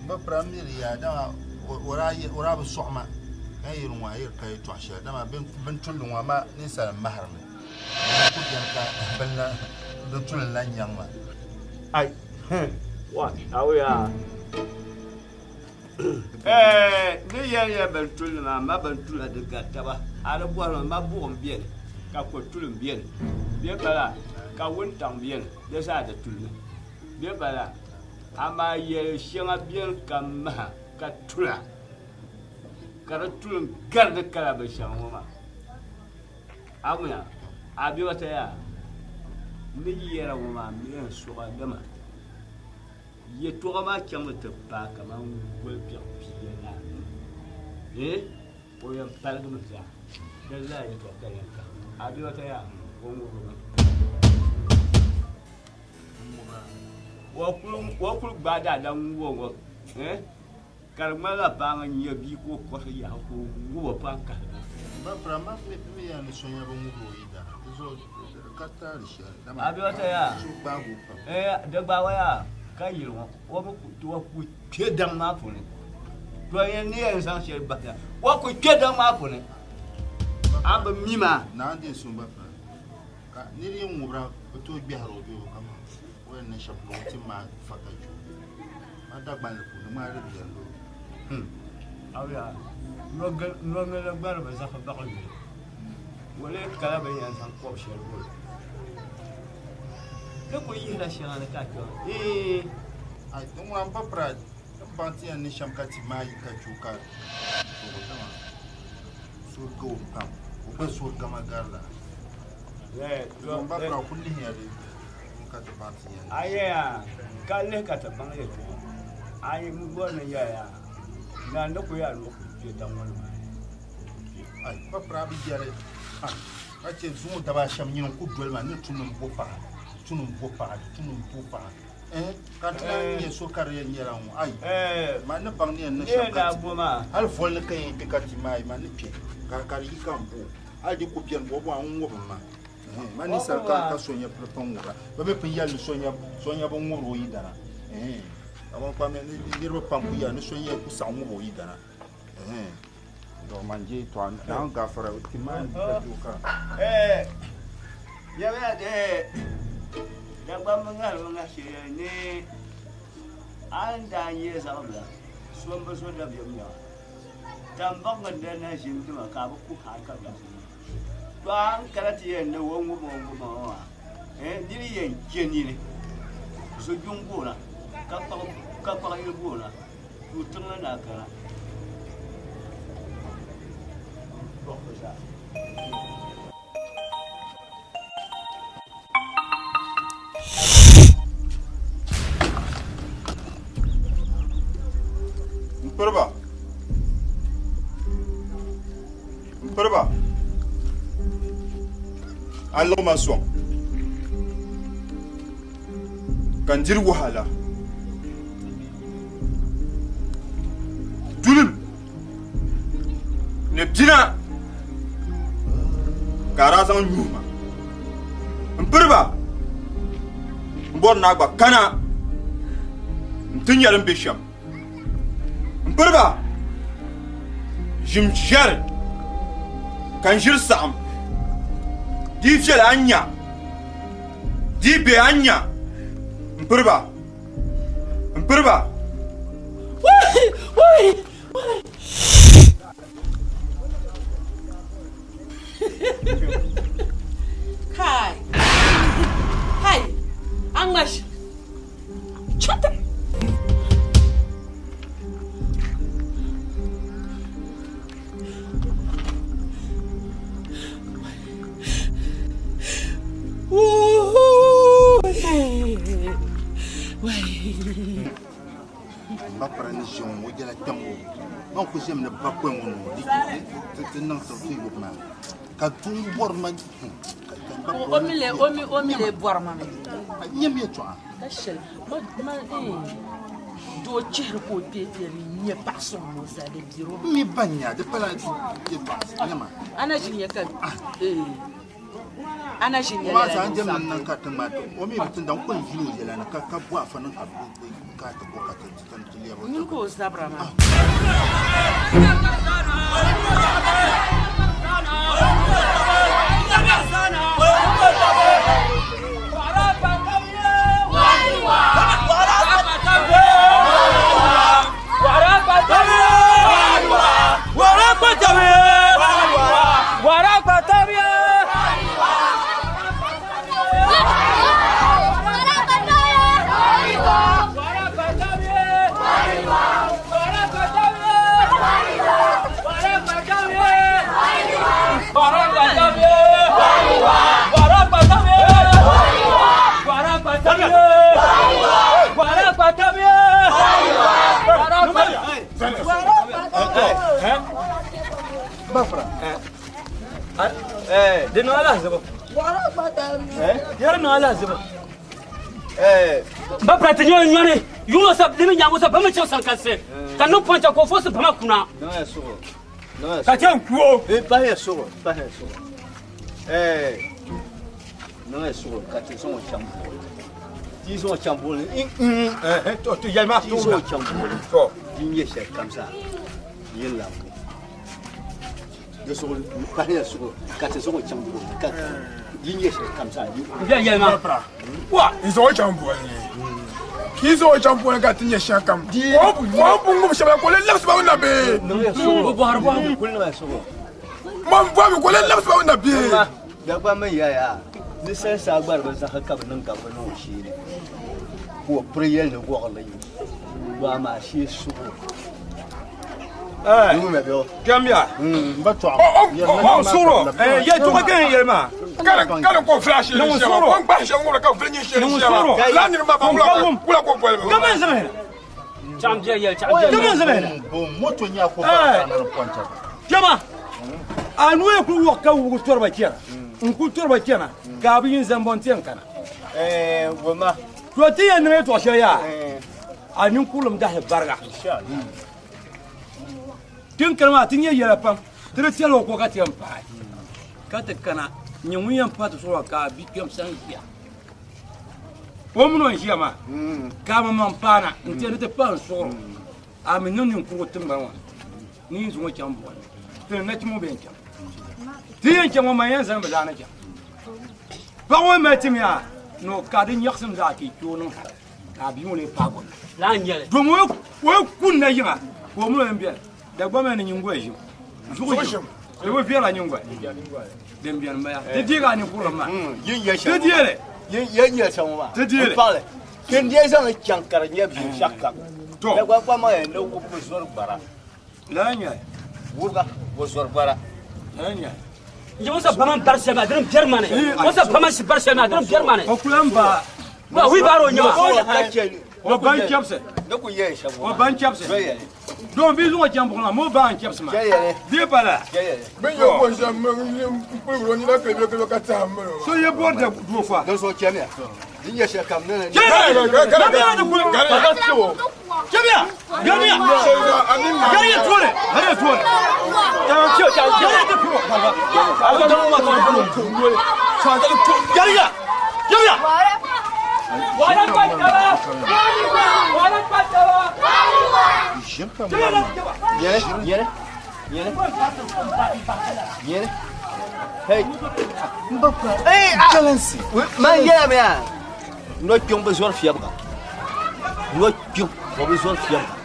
N bi pira miri ya dama o daa bi sɔɣi ma ka yɛli ŋɔ a yiri ka yɛtɔɣa shɛli dama bin tulli ŋɔ ma ninsal mahirimi ku bɛni ka bin tulli lan nyaŋ ma. Ai Wa, awo yaa. Eh, ni yɛli ya ban tuli maa, ma ban tula di gari taba. A di bɔri mi, ma buɣim beni, ka ko tulim beni. Bɛ bala, ka wuntaŋ beni, di zaa di tulimi. Bɛ bala, amaa yɛli shɛŋa beni ka maha ka tula, ka di tulim gari di kala binshɛŋa ŋɔ maa. A wumya, a bɛ yaa, n ni yɛra ŋɔ maa mi yɛn sɔɣa dama yɛtɔɣa maa chaŋmi ti paai kaman goli biɛɣu pia ni anu. Ee, o yɛn paligimi zaa. Di lala yɛtɔɣa ka yɛn kahim. A bɛ yaa, o ŋubirimi. O kuli gbaai daadam ŋub o ŋɔ, ee. Ka di ŋmanila baaŋa n-nyɛ bia ka o kɔhi yaha ka o ŋub o pam kahigi. Ba pira ma mi ya ni sonya bi ŋubiri o yidana, di zuɣu di ka taali shɛli, dama A bɛ yaa, so gbaagi o pam. Ee, di gbaagi o yaa ka yili ŋɔ, o bi ku o ku kpe daŋ maa puuni. To yɛn ni yɛn zaŋ shɛli bahi ya, o ku kpe daŋ maa puuni. A bi mi maa. Naa n-deei suŋ ba pira, ka nir yi ŋubira bi tooi gbɛhiri o bee o kaman o yɛn niŋ shɛm ka o ti maai fa ka kpe o. Ma Dagbanli puuni ŋmaari biɛri loori. Awiya, nɔŋili gbari bi zaɣi baɣa yuli. Wali kala bɛ yɛn zaŋ kɔbu shɛli boli. Di kuli yihila shɛŋa ni ka kpɛma. Eee. Ai, din ŋuna m-pa pira din baŋ ti yɛn ni shɛm ka ti maai yi ka kpe o ka o dama suhu ga o pam, o gba suhu gama gari la. M ba pira kuli lihiya di ka ti baŋ ti yɛn. Ayeya, ka lihi ka ti baŋ yɛltɔɣa. Ayi m bɔri ni yɛya, na ni ku yaa ni o ku kpe daŋ ŋɔ ni maa ni. Ai, pa pira bi yɛli, ah, ka chɛ zuŋɔ daba shɛm nyini n-ku doli ma ni tu ni m bo paɣa, di tu ni m bo paɣa, di tu ni m bo paɣa. Eh, ka ti lahi nyɛ so ka di yɛn nyɛla ŋɔ, ai, ma ni baŋ ni yɛn niŋ shɛm ka ti, hali voli ni ka yɛn kpe ka ti maai, ma ni kpe ka ka di yi ka m bo, hali di ku beni bo bo a ŋun ŋubim ma. Ma ninsal ka ka so nya pun ŋubira bɛ mi pun yɛli ni so nya so nya bi ŋubiri o yidana ka ban kpa niriba pam ku yɛli ni so nya ku saɣi ŋubi o yidana dɔɣi man je tɔɣa naawuni gafara ti maa ni ka doo ka Yɛliya Dagbamba ŋahili bi ŋahi shɛli ni a ni daa nyɛ zaɣibila so m-bi zo dabiɛm nyaŋa tambaŋ ni daa na ʒi n-dima ka a bi ku hal ka biɛɣu so. To a ni kana ti yɛn ni o ŋub o ŋub o maa, niri yɛn chɛ nini zujuŋ boona ka kpaɣi yili boona ka o tiŋli na kana bɔhimbu zaa. M piriba. M piriba. A liɣi ma sɔŋ ka n diri wahala. Dulim ni bina ka a daa zaŋ nyuhi ma. M piriba. M bɔri ni a gba kana n-ti nya din be shɛm. M piriba, ʒim ʒiɛri ka n ʒiri saɣim. Di yi viɛli a ni nya, di yi be a ni nya. M piriba, m piriba. Kai! Kai! An ŋmashi! Chata! Ba pira ni ʒiya ŋɔ o yɛla kpɛm ŋɔ man ku ʒimi ni bakɔi ŋɔ ni di ti niŋ ti yobu maa ka doo bɔri ma o mi le o mi o mi le bɔri ma mi nyam yɛltɔɣa ka shɛli ma ma doo chihiri ka o kpee kpee ni nyɛ paɣa suŋ ŋɔ zaa di biri o mi ban nya di pala yɛltɔɣa nyama a na ʒi nyɛ ka a na ʒi nyɛ o maa zaa n jɛm niŋ ka tiŋ maa o mi bi tinda n ko n yuli o yɛla ni ka ka bo afa niŋ ka ka ti bo ka ti ti lɛbi nyini ka o zabira maa Di niŋ alahiziba. Di niŋ alahiziba. Ba prati nyɔri nyɔri yuŋɔ sa di mi nyaango sa ba mi chaŋ sankansi ka niŋ pɔncha ka o fɔsi bama kuna. Ka chɛ n ku o. Pahiya suɣu, pahiya suɣu. Niŋya suɣu ka ti zaŋ o chaŋ buɣuli. Ti zaŋ o chaŋ buɣuli. To ti yɛli maa Ti zaŋ o chaŋ buɣuli. Di nyɛ shɛli kam zaa yin lambu. Di zuɣu pahiya suɣu ka ti zaŋ o chaŋ buɣuli ka di nyɛ shɛli kam zaa yin. Yɛli maa. Wa n zaŋ o chaŋ buɣuli ni. Ka yi zaŋ o chaŋ buɣuli ka ti nyɛ shɛli kam. Ka o bu ŋubi shɛba ka o lee labisi ba na bee? Niŋya suɣu. Kuli niŋya suɣu. Man bɔbi ka o lee labisi ba na bee? Dagbaŋ mi yɛya ni sansaa gbariba zaɣa ka bɛ niŋ ka bɛ niŋ o shee ni ka o piri yɛli ni wɔɣili lɔɣu maa shee subu. Kpɛmya suɣuro yɛltɔɣa ka yɛn yɛli maa. Kali ko fila shee ni shɛba ko n gbahi shɛba ŋɔ ka vili nyɛ shee ni shɛba laa niriba maa ban wula ko boli ba. Kama n zaŋ Chaŋ bia yɛli chaŋ bia Kama n zaŋ Moto nyɛ ko ba na pɔnta. Kpɛma a nuu yɛn kuli wuɣi ka wugi tɔriba chɛna n kuli tɔriba chɛna ka a bi yin zaŋ bɔ n-ti yɛn kana. To ti yɛn niŋ yɛltɔɣa shɛli yaa a ninkurilim dahili bariga. Ti ni kana maa ti nyɛ yɛla pam ti di tɛli o ko ka ti yɛn paai ka ti kana nyɛ ŋun yɛn pahi ti suɣulo ka a bi kpɛm sani ʒiya. O mini o ni ʒiya maa ka a maŋmaŋ paana n-ti ni ti pahi n suɣuro a mi niŋ ninkurigu tiŋgbani ŋɔ ni ni yi zaŋ o chaŋ buɣili ti ni nachimba bɛ yɛn chaŋ ti yɛn chaŋ ŋɔ man yɛn zani bi zaani chaŋ paɣa ŋɔ mali tim yaa ni o ka di nyaɣisim zaa ka i kpe o niŋ hali ka a bia ŋɔ lee paagi o na domi o yi kunna yiŋa ka o mini o yɛn beni Dagbamba ni nyingoli ʒim zuɣu ʒim di bi viɛla nyingoli din beni m-bala ti deegi a ninkurilim maa ti deei li Yin yɛli shɛm ŋɔ maa ti deei li n paɣili ka n deei zaŋ li chaŋ ka di nyɛ binshɛɣu kam Dagbaŋ kpamba maa yɛn ni wubi bi zɔri gbara lala n-nyɛ li wubiga bi zɔri gbara lala n-nyɛ li N o sa bama bari shɛli maa dini biɛri ma ni o sa bama si bari shɛli maa dini biɛri ma ni o kuli n ba wa wheelbarrow nyɛ o ba n chɛbisi o ba n chɛbisi don bi zuɣu chɛŋ buɣuli maa mo ba n chɛbisi maa di pa la Bɛ yɛ ko shɛm n kpuli o nina kilibi kilibi ka tɛha miri o. So yɛ bɔri da doo fa. Di zuɣu chɛmiya din nyɛ shɛli kam ni ni. Chɛmiya gariya gariya tooni gariya tooni gariya ti puro gariya chɛmiya. Yɛli yɛli yɛli yɛli hey hey Jealousy. Man yɛla mi yaa nɔ kpiɔŋ bi zɔri fiɛbiga nɔ kpiɔŋ o bi zɔri fiɛbiga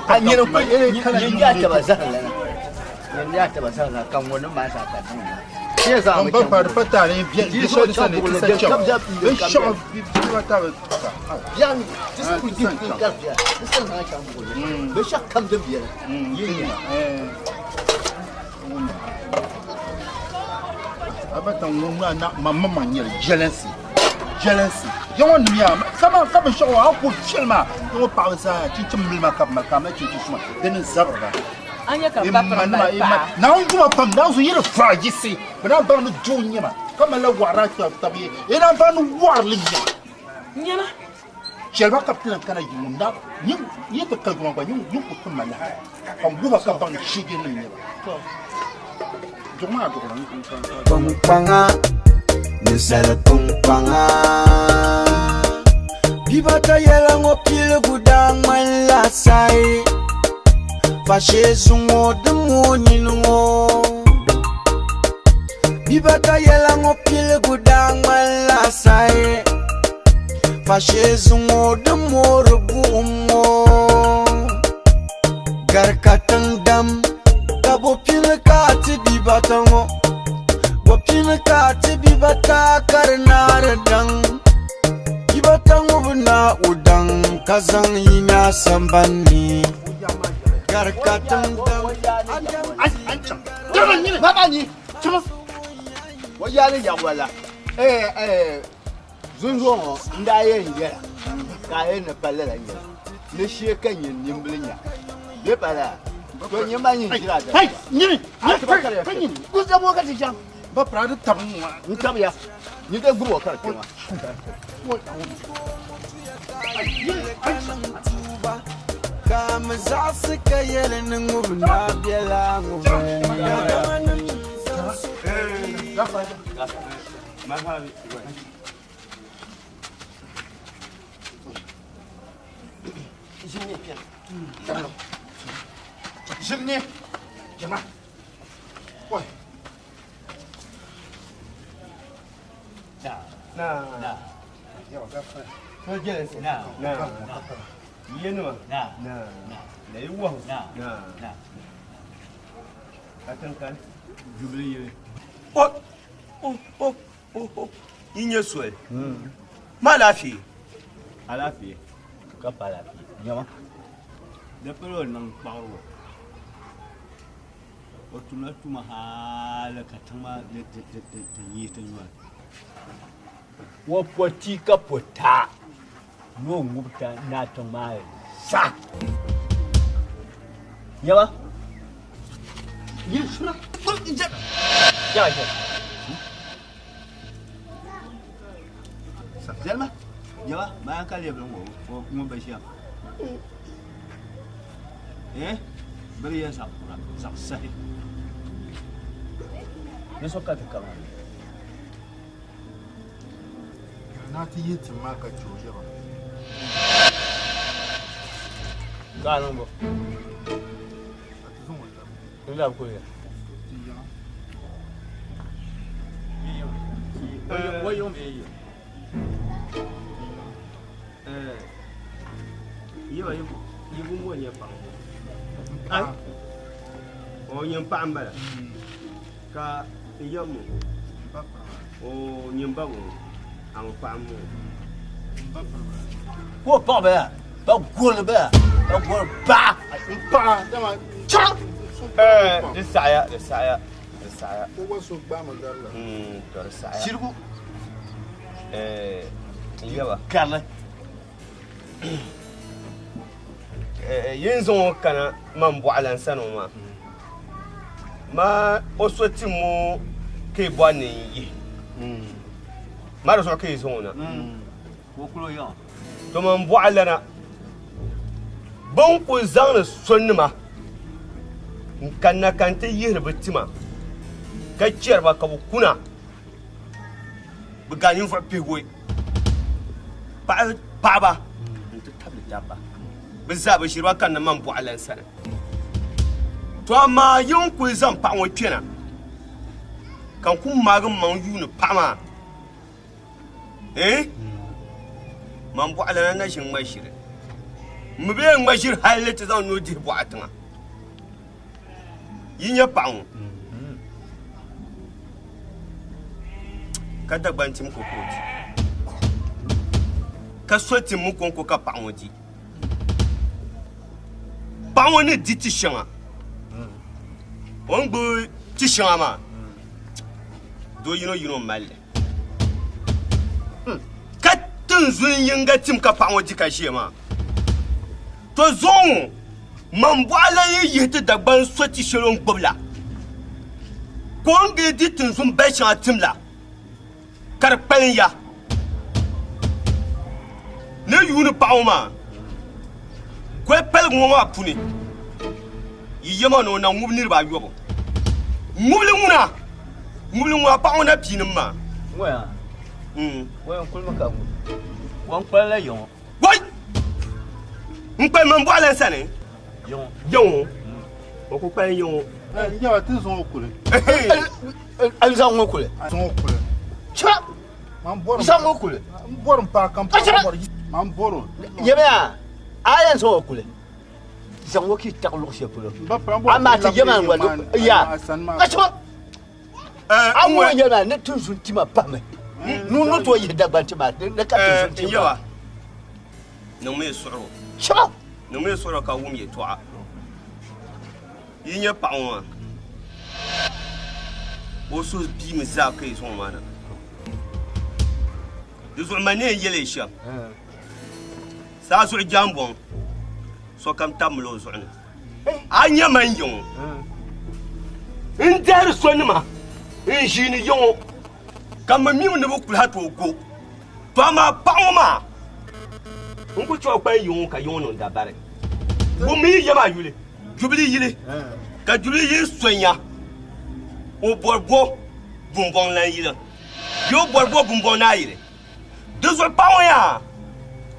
a nyini ku nyin yaa taba zahim lana nyin yaa taba zahim lana ka ŋuni maa zaa ka niŋ na shee zaa mi Ban pa di pa taali bi Di so shɛli sani chaŋ ti sa buɣuli chaŋ kam zaa bin shɛɣu bi bi ta bi biɛɣu ti ku di ka biɛɣu ti sa zaŋ chaŋ buɣuli binshɛɣu kam din biɛni yi nya Abata ŋun maa na ma ma ma nyɛli jealousy jealousy ya ŋɔ nim yaa kama ka binshaɣu a ku viɛli maa ya ŋɔ paɣaba zaa chinchin mili maa ka bi mali ka a mali chinchin suma di ni zabiri ba A nya ka ba piri mali paɣa. Naawuni duma pam naawuni zuɣu yi di vaai yiɣisi bɛ naan baŋ ni doo n-nyɛ ma ka malila waɣiri a kpɛbu tabi ye yi naan baŋ ni waɣirili n-nyɛ ma. Nyɛma. Chɛli ba ka bɛ ti lan kana yi ŋun na yi ti ka yuma gba yi ku ti ma lahi ka n guhi ba ka baŋ ni shiiginim n-nyɛ ba. Duɣu maa duɣirimi. Kpunkpaŋa, ninsali kpunkpaŋa. Bibata yɛla ŋɔ piligu daa ŋmanila sayi, fashee zuŋɔ din mooi nini ŋɔ. Bibata yɛla ŋɔ piligu daa ŋmanila sayi, fashee zuŋɔ din moori buɣim ŋɔ. Gari ka tiŋ dam ka bo pini ka a ti bibata ŋɔ, bo pini ka a ti bibata ka di naari daŋ. Bibata ŋɔ bi naai o daŋ ka zaŋ yina sambani ni. Gari ka tiŋ dam. O yaali yaɣiwala zunzuɣu ŋɔ n daa yɛn yɛla ka a yɛn ni pa lala nyɛli ni shee ka nyini nimbili nya bɛ pa lala. To nyɛ maa nyin ʒira da. Hey, nyini. A ti ba kariya. Ka nyini. Ku zabo ka ti chaŋ. Ba pra di tabi ŋɔ. N tabiya. Nyin ka gbubi o ka di kpɛma. Ka mi zaɣisi ka yɛli ni ŋubi naa biɛla ŋubi. Ʒini. Jama. Oi. Na. Na. Na. Na. Yenima. Na. Na. Na yi wahu. Na. Na. Ka tinkan. Jubili yili. O o o o o yi nyɛ soli. Ma alaafee. Alaafee ka pa alaafee. Nyama. Di pala o niŋ kpaɣirigu. O tumla tuma hali ka tiŋ maa ti yihi ti nyɔri. O po tia ka po taa ni o ŋubi ta naa tiŋ maa zaa. Nyama. Zalima, nyama, maa ka lebili ŋɔ ŋun bi ʒiya. Eh, biri ya zaɣ kura, zaɣ sahi. Ni so ka ti kama. Na ti yi tim maa ka chɛ o yaba. Ka a niŋ bo? Ka ti zaŋ o labi. N labi kuli ya. Ti yiŋa. O yiŋ bee yi? Yaba yi bumbo nyɛ paɣa. Ai. O nyɛ paɣa n bala. Ka n yab mo. O nyɛ ba mo. A mi paɣa mo. Ko paɣa bala. Ba goli bala. Ba goli paɣa. N paɣa dama chaŋ. Di saɣaya, di saɣaya, di saɣaya. O gba so gbaami garila. To di saɣaya. Sirigu. N yaba. Karili. Yin zaŋ o kana man bɔɣila n sani o maa. Ma o so ti mo ka yi bɔri ni n yihi. Ma di zuɣu ka yi zaŋ o na. To man bɔɣilana bɛn kuli zaŋdi sonima n kanna ka n ti yihiri bɛ tima ka chɛri ba ka bɛ kuna bɛ gari ninvuɣ pihiwɔi paɣiba nti tabili dabba. Bɛ zaa bɛ ʒiri ba kanna man bɔɣilan sani. To amaa yi ni kuli zaŋ paɣa ŋɔ kpɛna ka n ku maagi m maŋ yuuni paɣa maa, eh? Man bɔɣilana na ʒi ŋ-ŋma ʒiri. M mi bi yɛn ŋma ʒiri hal ni ti zaŋ nuu dihi bɔɣa tiŋa. Yi nya paɣa ŋɔ ka Dagbaŋ tim ko ka o di, ka so tim mi kɔŋko ka paɣa ŋɔ di. Paɣa ŋɔ ni di ti shɛŋa, o ni gbubi ti shɛŋa maa, doo yino yino m-mali li. Ka tinzun yiŋga tim ka paɣa ŋɔ di ka ʒiya maa. To zuɣu ŋɔ, man bɔɣa lan yi yihi ti Dagbaŋ so ti shɛli o ni gbubi la, ka o ni gili di tinzun bali shɛŋa tim la, ka di kpalim ya. Ni yuuni paɣa ŋɔ maa, goli paligi ŋɔ maa puuni, yi yɛma ni o na ŋubi niriba ayɔbu. Ŋubili ŋuna, ŋubili ŋuna paɣa ŋɔ na piinim maa. Ŋɔya, ŋɔya n kulimi ka ŋubi. Ŋɔ n kpalila yiŋɔ. Wai! N kpali man bɔɣa lan sani. Yiŋɔ. Yiŋɔ. O ku kpali yiŋɔ. N nyɛba ti zaŋ o kuli. N zaŋ o kuli. Zaŋ o kuli. Chira. Man bɔri. Zaŋ o kuli. N bɔri n paɣa kam paɣa bɔri. Man bɔri o. Yɛmya, a yɛn zaŋ o kuli. Zaŋ o ki taɣi luɣ shɛli polo. Amaa ti yɛma n wali ya. Ka chira. A ŋɔ yɛli maa ni tinzun tima pahimi. Nuu ni tooi yihi Dagbaŋ tima ni ka tinzun tima. N yɛba, niŋmi suɣuro. Chira. Niŋmi suɣuro ka wum yɛtɔɣa. Yi nya paɣa ŋɔ maa, o suhu biimi zaa ka yi zaŋ o maa na. Di zuɣu ma ni yɛn yɛli yi shɛm, saa zuɣu jambɔŋ sokam tabimila o zuɣu ni. A nya man yiŋ n dihiri sonima n ʒiini yiŋ ka mi mimi ni bi kuli ha tooi go. To amaa paɣa ŋɔ maa n ku chɛ o kpalim yiŋ ka yiŋ niŋ dabari. Ŋun mi yi ya maa yuli Jubili yili ka Jubili yili sonya o bɔri bo bumbɔŋ lan yili bee o bɔri bo bumbɔŋ naa yili. Di zuɣu paɣa ŋɔ yaa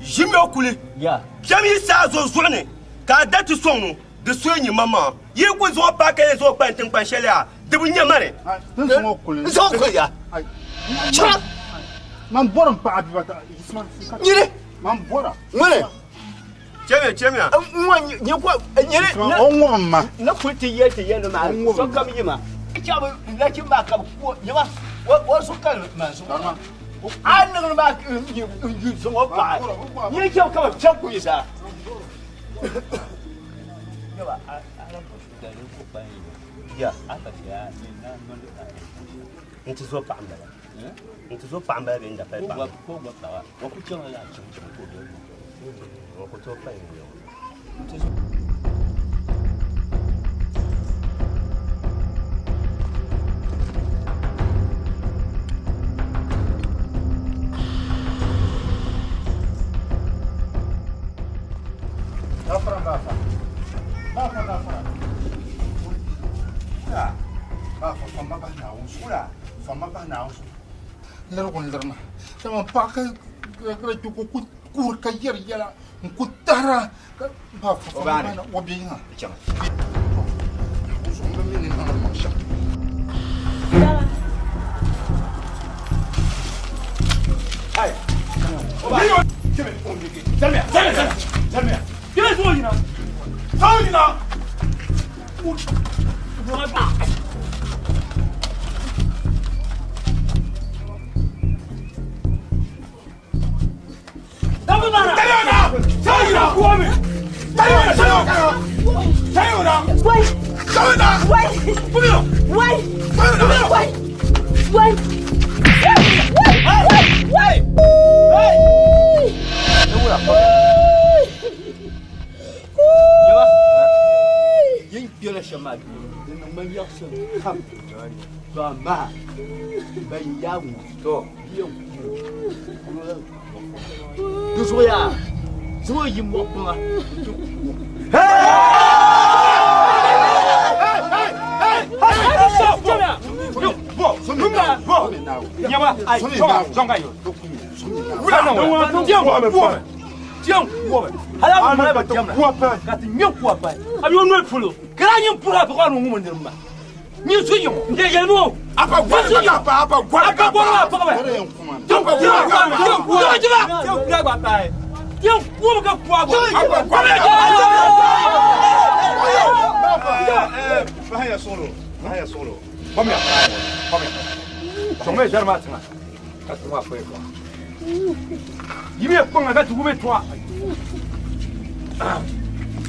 ʒimi o kuli kpɛm yi saa zo zuɣu ni ka a da ti sɔŋ no di suya nyɛ maŋmaŋa. Yi ku zaŋ o paai ka yɛn zaŋ o kpalim tiŋkpan shɛli yaa di bi nya mani. N zaŋ o kuli. N zaŋ o kuli ya. Chira. Man bɔri n paɣa bibata. Nyini. Man bɔra. Ŋuni. Chɛmiya chɛmiya. N ŋɔ nyɛ ko nyini. O ŋɔbi ma. N ni kuli ti yɛli ti yɛlli maa sokam yi ma. Chɛbu nachimba maa ka bi ku nyɛma o zuɣu ka man zuɣu. A niŋdi maa n yu zaŋ o paɣa. Nyini chɛbu ka bi chɛbu ku yi zaa. N ti zo paɣa m-bala. N ti zo paɣa m-bala bee n dapali paɣa. O ku tooi kpalim n-nyɛ o. Gafara gafa. Gafa gafara. Kula. Gafa fama ba na wusu. Kula. Fama ba na wusu. Lirigu n lirima. Dama paɣa ka ka ku ku kuhiri ka yɛri yɛla n ku tahira ka ba fa fama ba na o bɛ yiŋa. Wusu n bi mi ni niŋdi maŋ shɛm.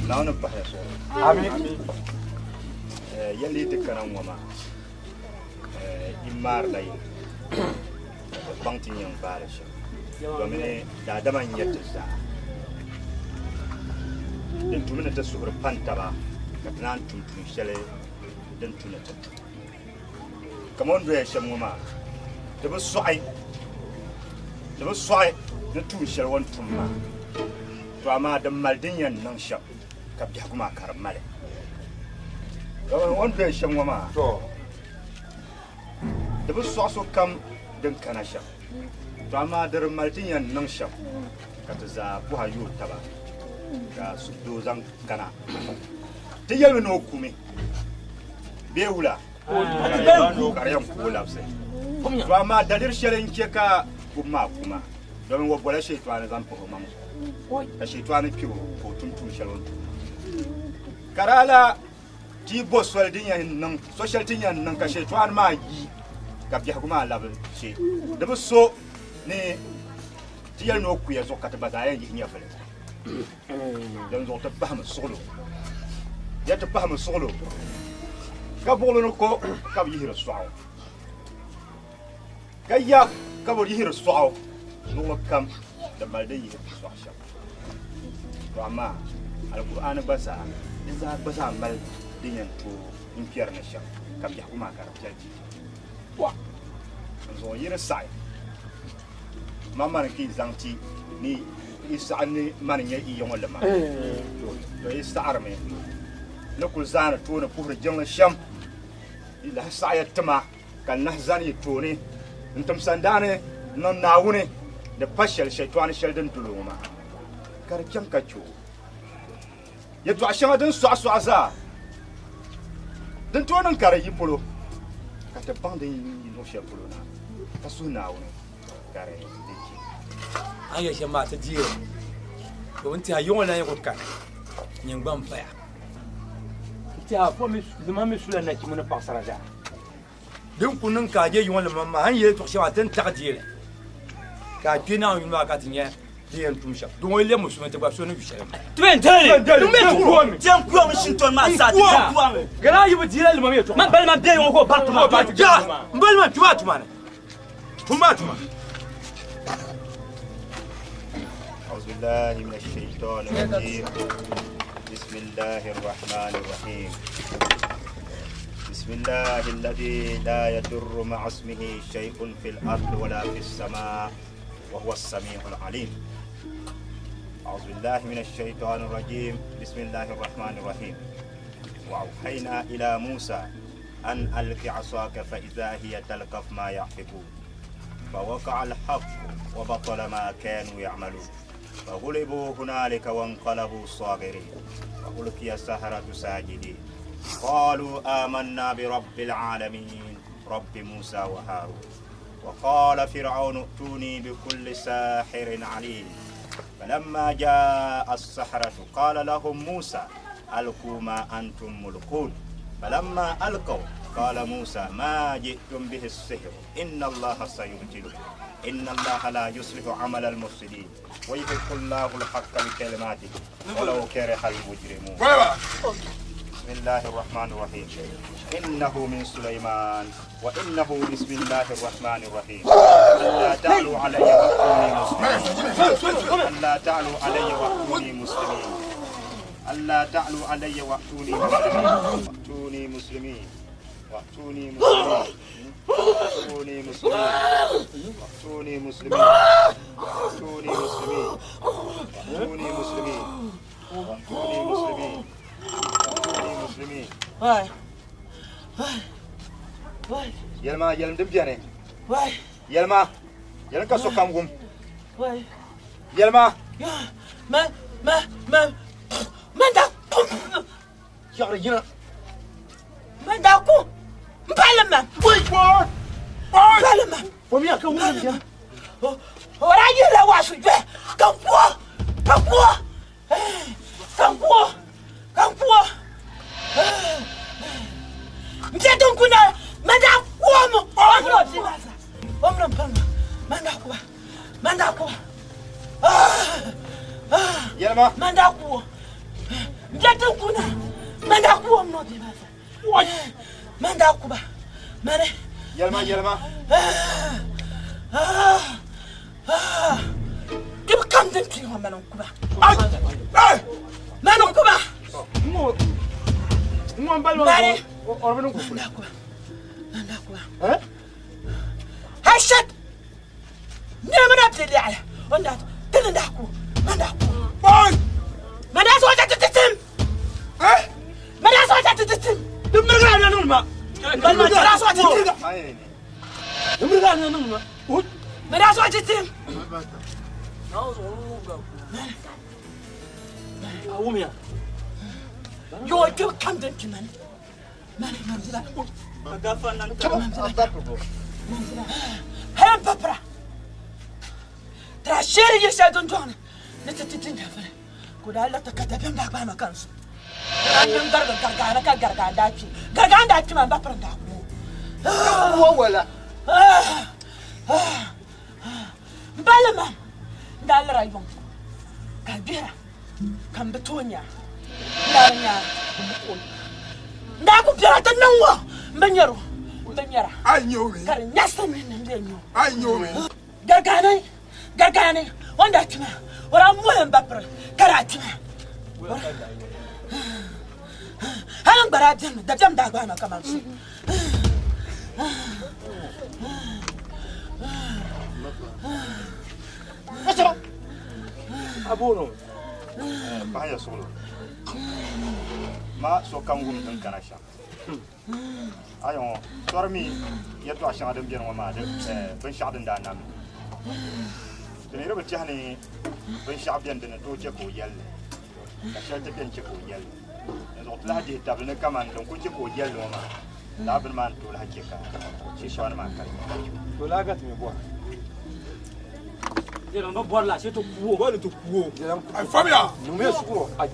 Naawuni pahiya suɣulo. Yɛli ti kana ŋɔ maa yi maarila yi ka ti baŋ ti yɛn gbaali shɛm domini daadama n-nyɛ ti zaa. Din tumi ni ti suhuri pan taba ka ti naan tum tuun shɛli din tu ni ti tum. Kaman o ni doya shɛm ŋɔ maa, di bi sɔɣi, di bi sɔɣi ni tuun shɛli o ni tum maa. To amaa di mali din yɛn niŋ shɛm ka biɛhigu maa ka di mali. Kaman o ni doya shɛm ŋɔ maa, di bi sɔɣi sokam din kana shɛm. To amaa di di mali ti yɛn niŋ shɛm ka ti zaa bɔha yooi taba ka suhudoo zaŋ kana. Ti yɛlimi ni o kumi bee wula ka di yɛn ku o labisi. To amaa daliri shɛli n-chɛ ka kubu maa ku maa domin o bola Shɛitɔni zaŋ pahi o maŋ zuɣu ka Shɛitɔni kpe o ka o tum tuun shɛli o ni tum maa. Ka daa lahi ti bo soli din yɛn niŋ, so shɛli ti yɛn niŋ ka Shɛitɔni maa yi ka biɛhigu maa labi she. Di bi so ni ti yɛli ni o kuya zuɣu ka ti gba zaa yɛn yihi nyɛvili. Din zuɣu ti pahimi suɣilo. Ya ti pahimi suɣilo ka buɣili ni ko ka bi yihiri sɔɣu. Ka ya ka bi yihiri sɔɣu luɣili kam di mali din yihiri sɔɣu shɛm. To amaa Alkur'aani gba zaa Di zaa gba zaa mali din yɛn tooi n-kpɛri ni shɛm ka biɛhigu maa ka di piɛli chichi. Wa! N zuɣu yi di saɣi ma mani ka yi zaŋ ti ni yi saɣi ni mani nyɛ yi ya ŋɔ lima. To yi saɣirimi ni kuli zaani tooni puhiri jiŋli shɛm, yi lahi saɣiya ti ma ka n lahi zani yi tooni n-tim sandaani niŋ Naawuni ni pa shɛli shɛtɔɣani shɛli din dol o ŋɔ maa ka di chaŋ ka chɛ o. Yɛtɔɣ shɛŋa din sɔɣisɔɣi zaa din tooi niŋ ka di yi polo, ka ti baŋ din yi luɣ shɛli polo na, ka suhi Naawuni ka di di chɛ. A ni yɛli shɛm maa ti deei li, domin tɛha yiŋɔ lan yi ku kani, nyin gba m-paya. N tɛha limam mi sula nachimba ni paɣisara zaa. Din ku niŋ ka a je yiŋɔ limam maa, a ni yɛli yɛtɔɣ shɛm maa ti ni taɣi deei li, ka a kpe Naawuni yuli maa ka ti nya di yɛn tum shɛm. Di ŋɔ yi lɛbi musulimi ti gba so ni yu shɛli maa. Ti bɛ deli. Diɛm kuya mi shintɔni maa zaa ti diɛm kuya mi. Gana yi bi deela limam yɛtɔɣa. Man balima bɛ yiŋɔ ka o bari tuma. Ja! M balima tuma tuma ni. Tuma tuma. أعوذ بالله من الشيطان الرجيم بسم الله الرحمن الرحيم بسم الله الذي لا يضر مع اسمه شيء في الأرض ولا في السماء وهو السميع العليم أعوذ بالله من الشيطان الرجيم بسم الله الرحمن الرحيم وأوحينا إلى موسى أن ألق عصاك فإذا هي تلقف ما يأفكون فوقع الحق وبطل ما كانوا يعملون فغلبوا هنالك وانقلبوا صاغرين وألقي السحرة ساجدين قالوا آمنا برب العالمين رب موسى وهارون وقال فرعون ائتوني بكل ساحر عليم فلما جاء السحرة قال لهم موسى ألقوا ما أنتم ملقون فلما ألقوا قال موسى ما جئتم به السحر إن الله سيبطله إن الله لا يصلح عمل المفسدين ويحق الله الحق بكلماته ولو كره المجرمون بسم الله الرحمن الرحيم إنه من سليمان وإنه بسم الله الرحمن الرحيم ألا تعلوا علي وأتوني مسلمين ألا تعلوا علي وأتوني مسلمين ألا تعلوا علي وأتوني مسلمين وأتوني مسلمين وأتوني مسلمين وأتوني مسلمين وأتوني مسلمين وأتوني مسلمين وأتوني مسلمين وأتوني مسلمين وأتوني مسلمين Wai. Wai. Wai. Yɛlima yɛlim din beni. Wai. Yɛlima yɛlim ka sokam wum. Wai. Yɛlima. Ya ma ma ma man da kum. Yaɣiri yina. Man da kum. N pali ma. Wai. N pali ma. Omiya ka wum ya. O daa yihila waasu jɔya ka n ku o ka n ku o ka n ku o ka n ku o n bɛ din ku na man daa ku o mi o mini o bia maa zaa o mini n pali ma man daa ku ba man daa ku ba Yɛlima. Man daa ku o n bɛ din ku na man daa ku o mini o bia maa zaa man daa ku ba mani Yɛlima yɛlima. Kpibu kam din kpi ŋɔ mani n-ku ba. Mani n-ku ba. Mani. Mani daa ku ba. Mani daa ku ba. Hashat. Nɛma na bɛ lɛɣili. O ni daa ti ni daa ku. Mani daa ku. Mani daa zaŋ o ti ti tim. Mani daa zaŋ o ti ti tim. Di mirigi a na niŋ ma. Mani daa zaŋ o ti tim. Di mirigi a na niŋ ma. Mani daa zaŋ o ti tim. A wumiya. Yo kpibu kam din kpi mani. Mani mani zila. Hali n papira. Tira sheeri yi shɛli dundɔŋ ni ni ti ti di nyɛvili. Ka o daa lati ka dabiɛm daa gbaai ma ka n su. Ka n niŋ garigi garigaana ka garigaan daa kpi. Garigaan daa kpi maa m ba piri n daa ku o. Ku o wala? M balli maa n daa lira yuŋ ka gbihira ka m bi tooi nya. N daa bi nya n daa ku biɛla ti niŋ ŋɔ m bi nyari o m bi nyara ka di nyɛsi ni n bɛ nya o. Garigaani Garigaani o ni daa kpi maa o daa moli m ba piri ka daa kpi maa. Hali n gba daa beni mi, dabiɛm daa gbaai ma kaman so. Paɣa ya suɣulo ma sokam wum din kana shɛm. Ayi ŋɔ sɔri mi yɛltɔɣa shɛŋa din beni ŋɔ maa di binshɛɣu din daa nam ti mi di bi tɛhi ni binshɛɣu beni din ni tooi chɛ ka o yɛli li ka shɛli ti beni chɛ ka o yɛli li dinzuɣu ti lahi dihi tabili ni kaman din kuli chɛ ka o yɛli li ŋɔ maa lala bini maa n-tooi lahi chɛ ka shɛshɛba maa kali To laa ka ti mi bɔra. Yɛlɛ n bi bɔri la, shee ti ku o. Bɔri ti ku o. Ai famiya. Niŋmiya sukuru a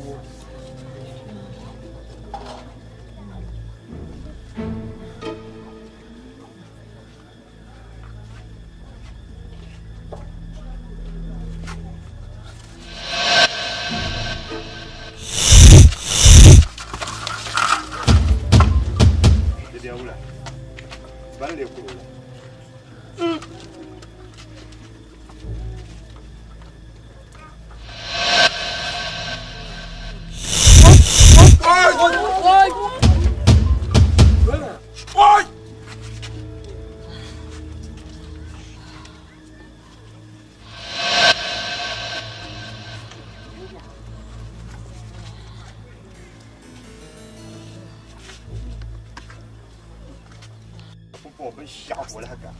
Pumpɔŋɔ binshɛɣu ka o lahi ga.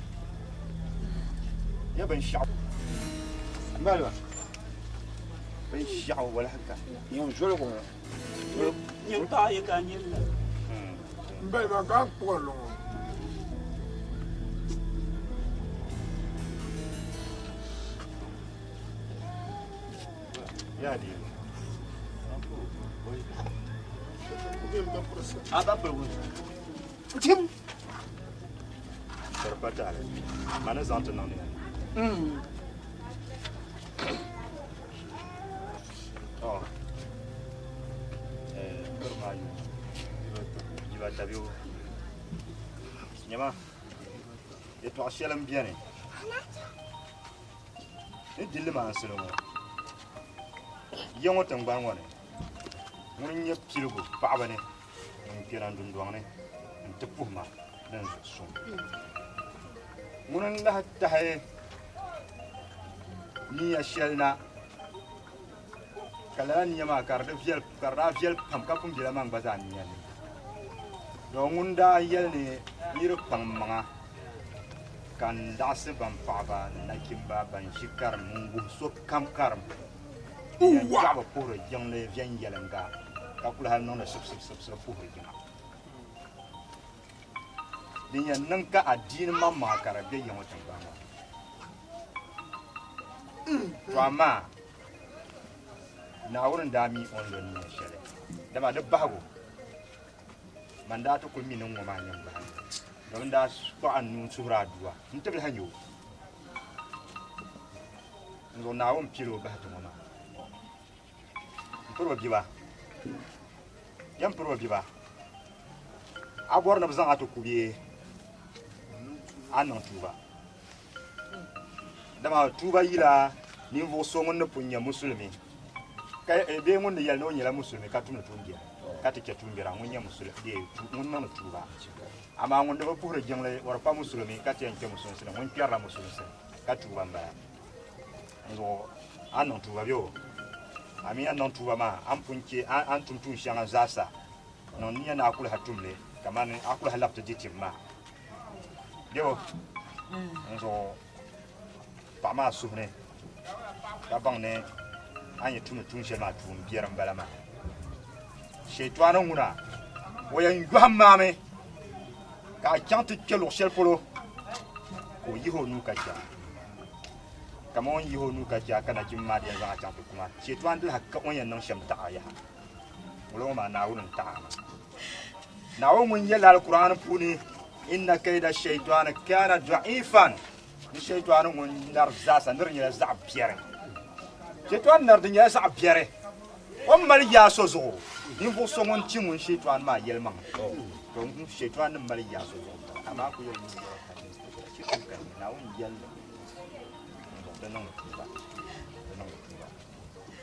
Ya binshɛɣu. Maliba. Binshɛɣu o lahi ga. Nyɛ zoligu ŋɔ. Nyɛ paɣa yi ka nyɛ la. M bali maa ka n kpuɣiri li ŋɔ. Ya di. A ba pili Tim. Di pa taali. Mani zaŋ ti niŋ ni. Oh. Eh, kiri maa yu. Yiba tabi o. Nyama. Yɛtɔɣ shɛli m-beni. Ni di limaansili ŋɔ. Ya ŋɔ tiŋgbani ŋɔ ni, ŋuni n-nyɛ piligu paɣiba ni ŋun kpɛna dundɔŋ ni nti puhi ma din zuɣu suŋ. Ŋuni n-lahi tahi nia shɛli na ka lala nia maa ka di daa viɛli pam ka pun bela man gba zaa nia ni. Doo ŋun daa yɛli ni yi di kpaŋ maŋa ka n laɣisi ban paɣiba ni nachimba ban ʒi karim n-wuhi sokam karim din yɛn chaɣi bi puhiri jiŋli viɛnyɛliŋga ka kuli hali niŋdi sibisibisibisi puhiri yiŋa. Din yɛn niŋ ka adiini maŋmaŋa ka di be ya ŋɔ tiŋgbani ŋɔ ni. To amaa Naawuni n-daa mi o ni lo nia shɛli, dama di bahigu man daa ti kuli mi ni ŋ-ŋɔ maa nyɛ m bahindi, domin daa kpuɣi a nuu n-suhiri adua n-ti bi lahi nya o. N zuɣu Naawuni pili o bahi ti ŋɔ maa. M piri o biba. Ya m piri o biba. A bɔri ni bɛ zaŋ a ti ku bee a niŋ tuuba? Dama tuuba yila ninvuɣ so ŋun ni pun nyɛ musulimi ka bee ŋun ni yɛli ni o nyɛla musulimi ka tumdi tuumbiɛri ka ti chɛ tuumbiɛra ŋun nyɛ musulimi bee ŋun niŋdi tuuba. Amaa ŋun di bi puhiri jiŋli o di pa musulimi ka ti yɛn kpe musulinsi ni, ŋun kpɛrila musulinsi ni ka tuuba m-bala. N zuɣu a ni niŋ tuuba bee o? A mi a ni niŋ tuuba maa, a ni pun chɛ a ni tum tuun shɛŋa zaasa, niŋ nia ni a kuli ha tum li kamani a kuli ha labi ti di tim maa. Bebo n zuɣu paɣa maa suhu ni ka baŋ ni a ni tumdi tuun shɛli maa tuun biɛri m-bala maa. Shɛtɔni ŋuna o yɛn yɔhim ma mi ka a chaŋ ti kpe luɣ shɛli polo ka o yihi o nuu ka chɛ a. Kaman o ni yihi o nuu ka chɛ a ka nachimba maa di yɛn zaŋ a chaŋ ti ku ma. Shɛtɔni di lahi ka o ni yɛn niŋ shɛm taɣ a yaha. Ŋula ŋɔ maa Naawuni n-taɣ a maa. Naawuni ŋun yɛli Alkur'aani puuni, Inna kaida shaitani kana da'ifan, ni shaitani ŋun nari zaasa ni di nyɛla zaɣ biɛri. Shaitani nari di nyɛla zaɣ biɛri. O ni mali yaa so zuɣu, ninvuɣ so ŋun ti ŋun shaitani maa yɛlimaŋli, to shaitani ni mali yaa so zuɣu amaa ku yɛli Naawuni yɛli li di niŋdi tuuba, di niŋdi tuuba,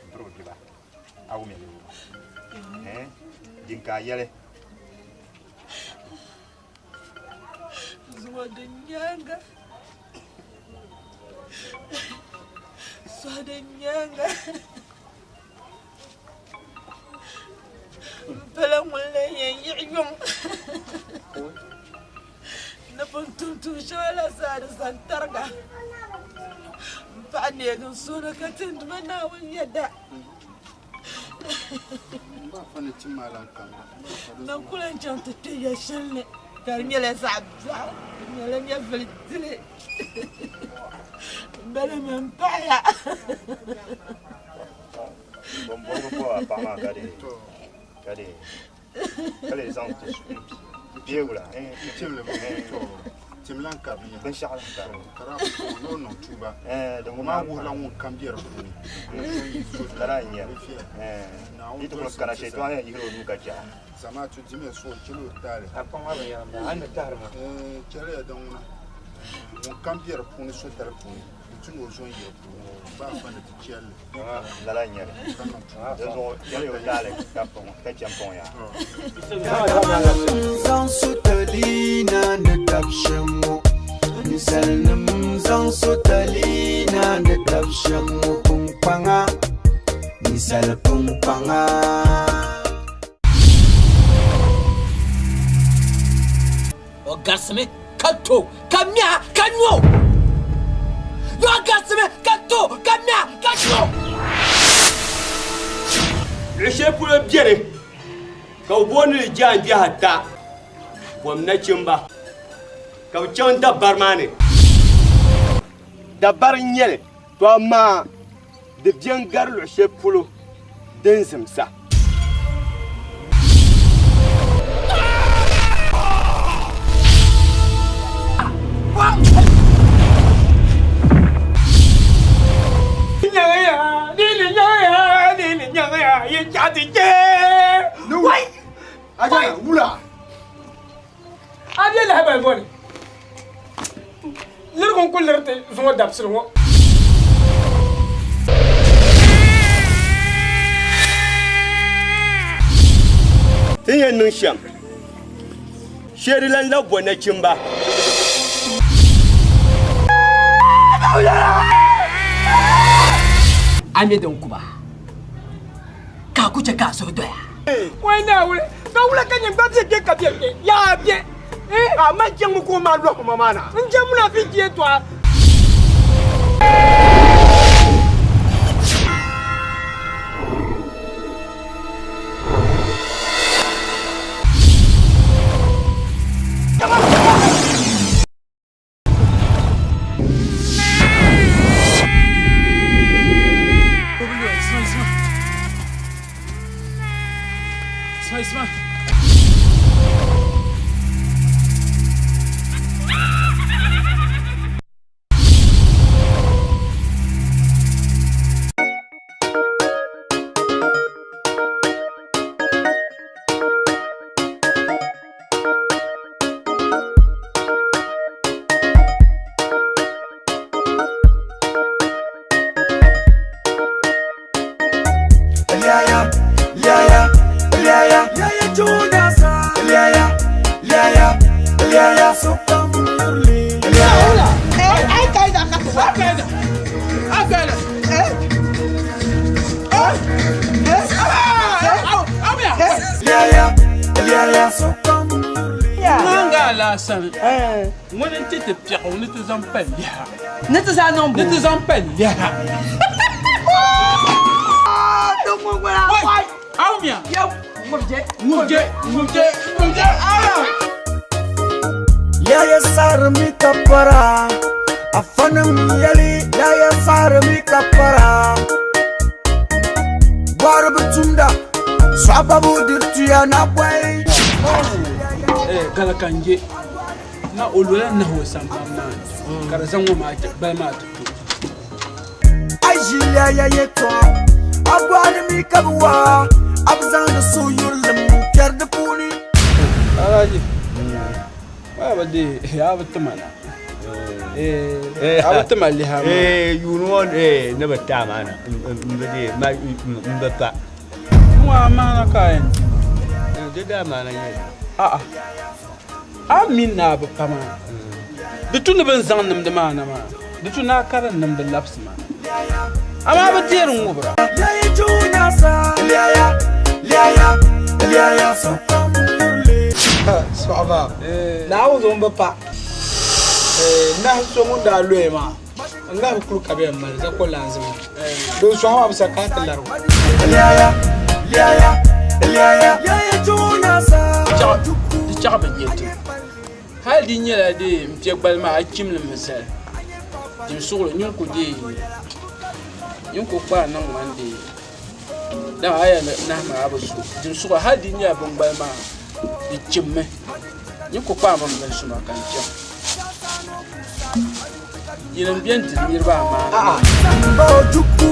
m-piri bi biba, a wumya li? Din ka a yɛli. Zuŋɔ din nyaaŋa, suhi din nyaaŋa, m pala ŋun lan yɛn yiɣi yuŋ ni pun tum tuun shɛŋa la zaa di zani tariga. M paɣa neegi n suhu ni ka ti n Duuma Naawuni yɛda. Man ku lan chaŋ ti kpe ya shɛli ni ka di nyɛla zaɣ biɛɣu, di nyɛla nyɛvili dili. M-bala man paɣiya. Tim lan ka bɛ binshɛɣu lan ka ka daa ni o niŋ tuuba o maa wuhila ŋun kam be di puuni lala n-nyɛ li yi ti kuli kana shɛtɔɣu yɛn yihila o nuu ka chɛ a zamaatu dimiya suhu chɛli o taali a kpaŋ maa binyɛra m-bala a ni tahiri ma chɛliya din ŋuna ŋun kam be di puuni sotali puuni di tu ni o zo n-yi di puuni ba fa ni ti chɛli li lala n-nyɛ li di zuɣu chɛliya o taali ka chɛ m-paŋ ya Zaŋ sotali na ni tab shɛm ŋɔ Ninsalinim zaŋ sotali na ni tab shɛm ŋɔ Kpunkpaŋa, ninsali kpunkpaŋa. O garisimi ka to ka miha ka nyo. O garisimi ka to ka miha ka nyo. Luɣ shɛli polo beni ka bɛ booni li jaanjɛhi ata, bom nachimba ka bɛ chaŋ dabari maa ni. Dabari n-nyɛ li, to amaa di beni gari luɣ shɛli polo din zimsa. A bɛ lahabali bɔ ni lirigu n-kuli liri ti zuŋɔ dabisili ŋɔ. Ti ni yɛn niŋ shɛm, shee di lan labi bo nachimba. A mi din ku ba, ka a ku chɛ ka a suhu doya. Wai Naawuni, ka wula ka nyɛ gba bɛ kpe ka bɛ kpe? Yaa bɛ! A ma jɛŋmi ka o maa lɔhi ma maa na. N je munafiki yɛtɔɣa. Sani ŋuni n-ti ti piɛɣu ni ti zaŋ pali liha. Ni ti zaŋ niŋ Ni ti zaŋ pali liha. Awumya. Ŋubje, ŋubje, ŋubje. Yaya sarimi ka para afanim yɛli yaya sarimi ka para bɔri bi tumda sɔɣa babu diri tuya na bɔi. Gala ka n je na o lola nahi o sambani maa ni ka di zaŋ o maa gbali maa ti to. A ʒi yaya yɛtɔɣa a bɔhiri mi ka bi waa a bi zaŋdi suhuyurilim kpɛri di puuni. Alhaji, a bi deei a bi tima na. A bi tima liha maa. Yuuni ŋɔ ni bi taai maa na n bi deei m bi pa. Ŋɔ amaana ka a yɛn di? Di daa maana n-nyɛ li. A'a, a mi ni a bi pa maa. Di tu ni bɛ ni zaŋ nimdi maa na maa, di tu ni a karim nimdi labisi ma. Amaa bɛ deeri ŋ-ŋubira. Sɔɣiba, Naawuni zuɣu m-bi pa. Nahu so ŋun daa loya maa, n lahi bi kuli ka bɛ yɛn mali za kɔlanzima. Din sɔɣi maa bi sa ka a ti larigu. Di chaɣ bi nya ti. Hal di nyɛla dee m piɛ gbali maa a chim li mi zali. Dim suɣili nyin ku deei nyin ku kpaai niŋ ma n-deei. Dama a yɛli nahi maa a bi su. Dim suɣili hal di nyɛla bingbali maa di chimmi. Nyin ku kpaai mi m suma ka n chaŋ. Yili m-beni ti niriba amaana. Mba Ojukwu,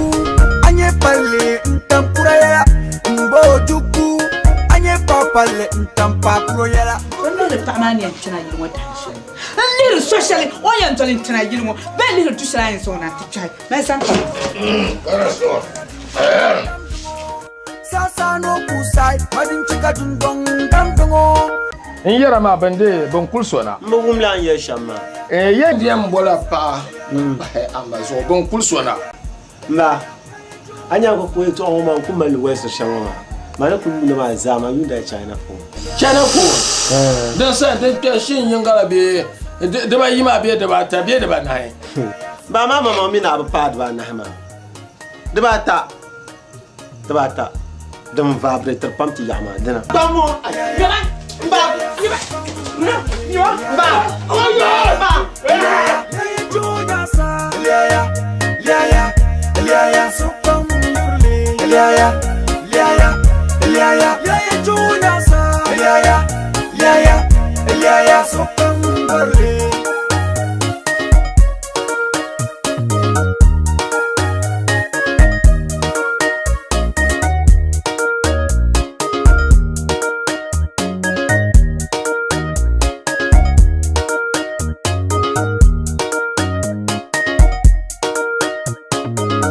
a nyɛ palli n-tam kura yɛla. Mba Ojukwu, a nyɛ paɣ palli n-tam paɣ kuro yɛla. N lihiri paɣa maa ni yɛn kpɛna yili ŋɔ dahin shɛli. N lihiri so shɛli o ni yɛn doli n-kpɛna yili ŋɔ bee n lihiri du shɛli a yɛn zaŋ o na nti kpɛhi mali zaŋ kpa. Saasano kusai, madin chika dundɔŋ damdi ŋɔ. N yɛra maa bɛn deei bɛn kuli so na. M bi wum li a ni yɛli shɛm maa. Yɛn yɛn bɔla paɣa m-pahi a ma zuɣu bɛn kuli so na. Mba, a nya ka ku yɛtɔɣa ŋɔ maa n ku mali li wɛlisiri shɛm ŋɔ maa, ma ni ku yuuni maa zaa maa yuunda China phone. China phone? Din sa din kpɛri shin yiŋga la bee dibayi maa bee dibaata bee dibanahi? Mba, amaa maŋmaŋ mi ni a bi paai dibaanahi maa. Dibaata, dibaata din vibrator pam ti yaɣa maa dina. Gbaŋ ŋɔ, Mba! Mba! Mba! Mba!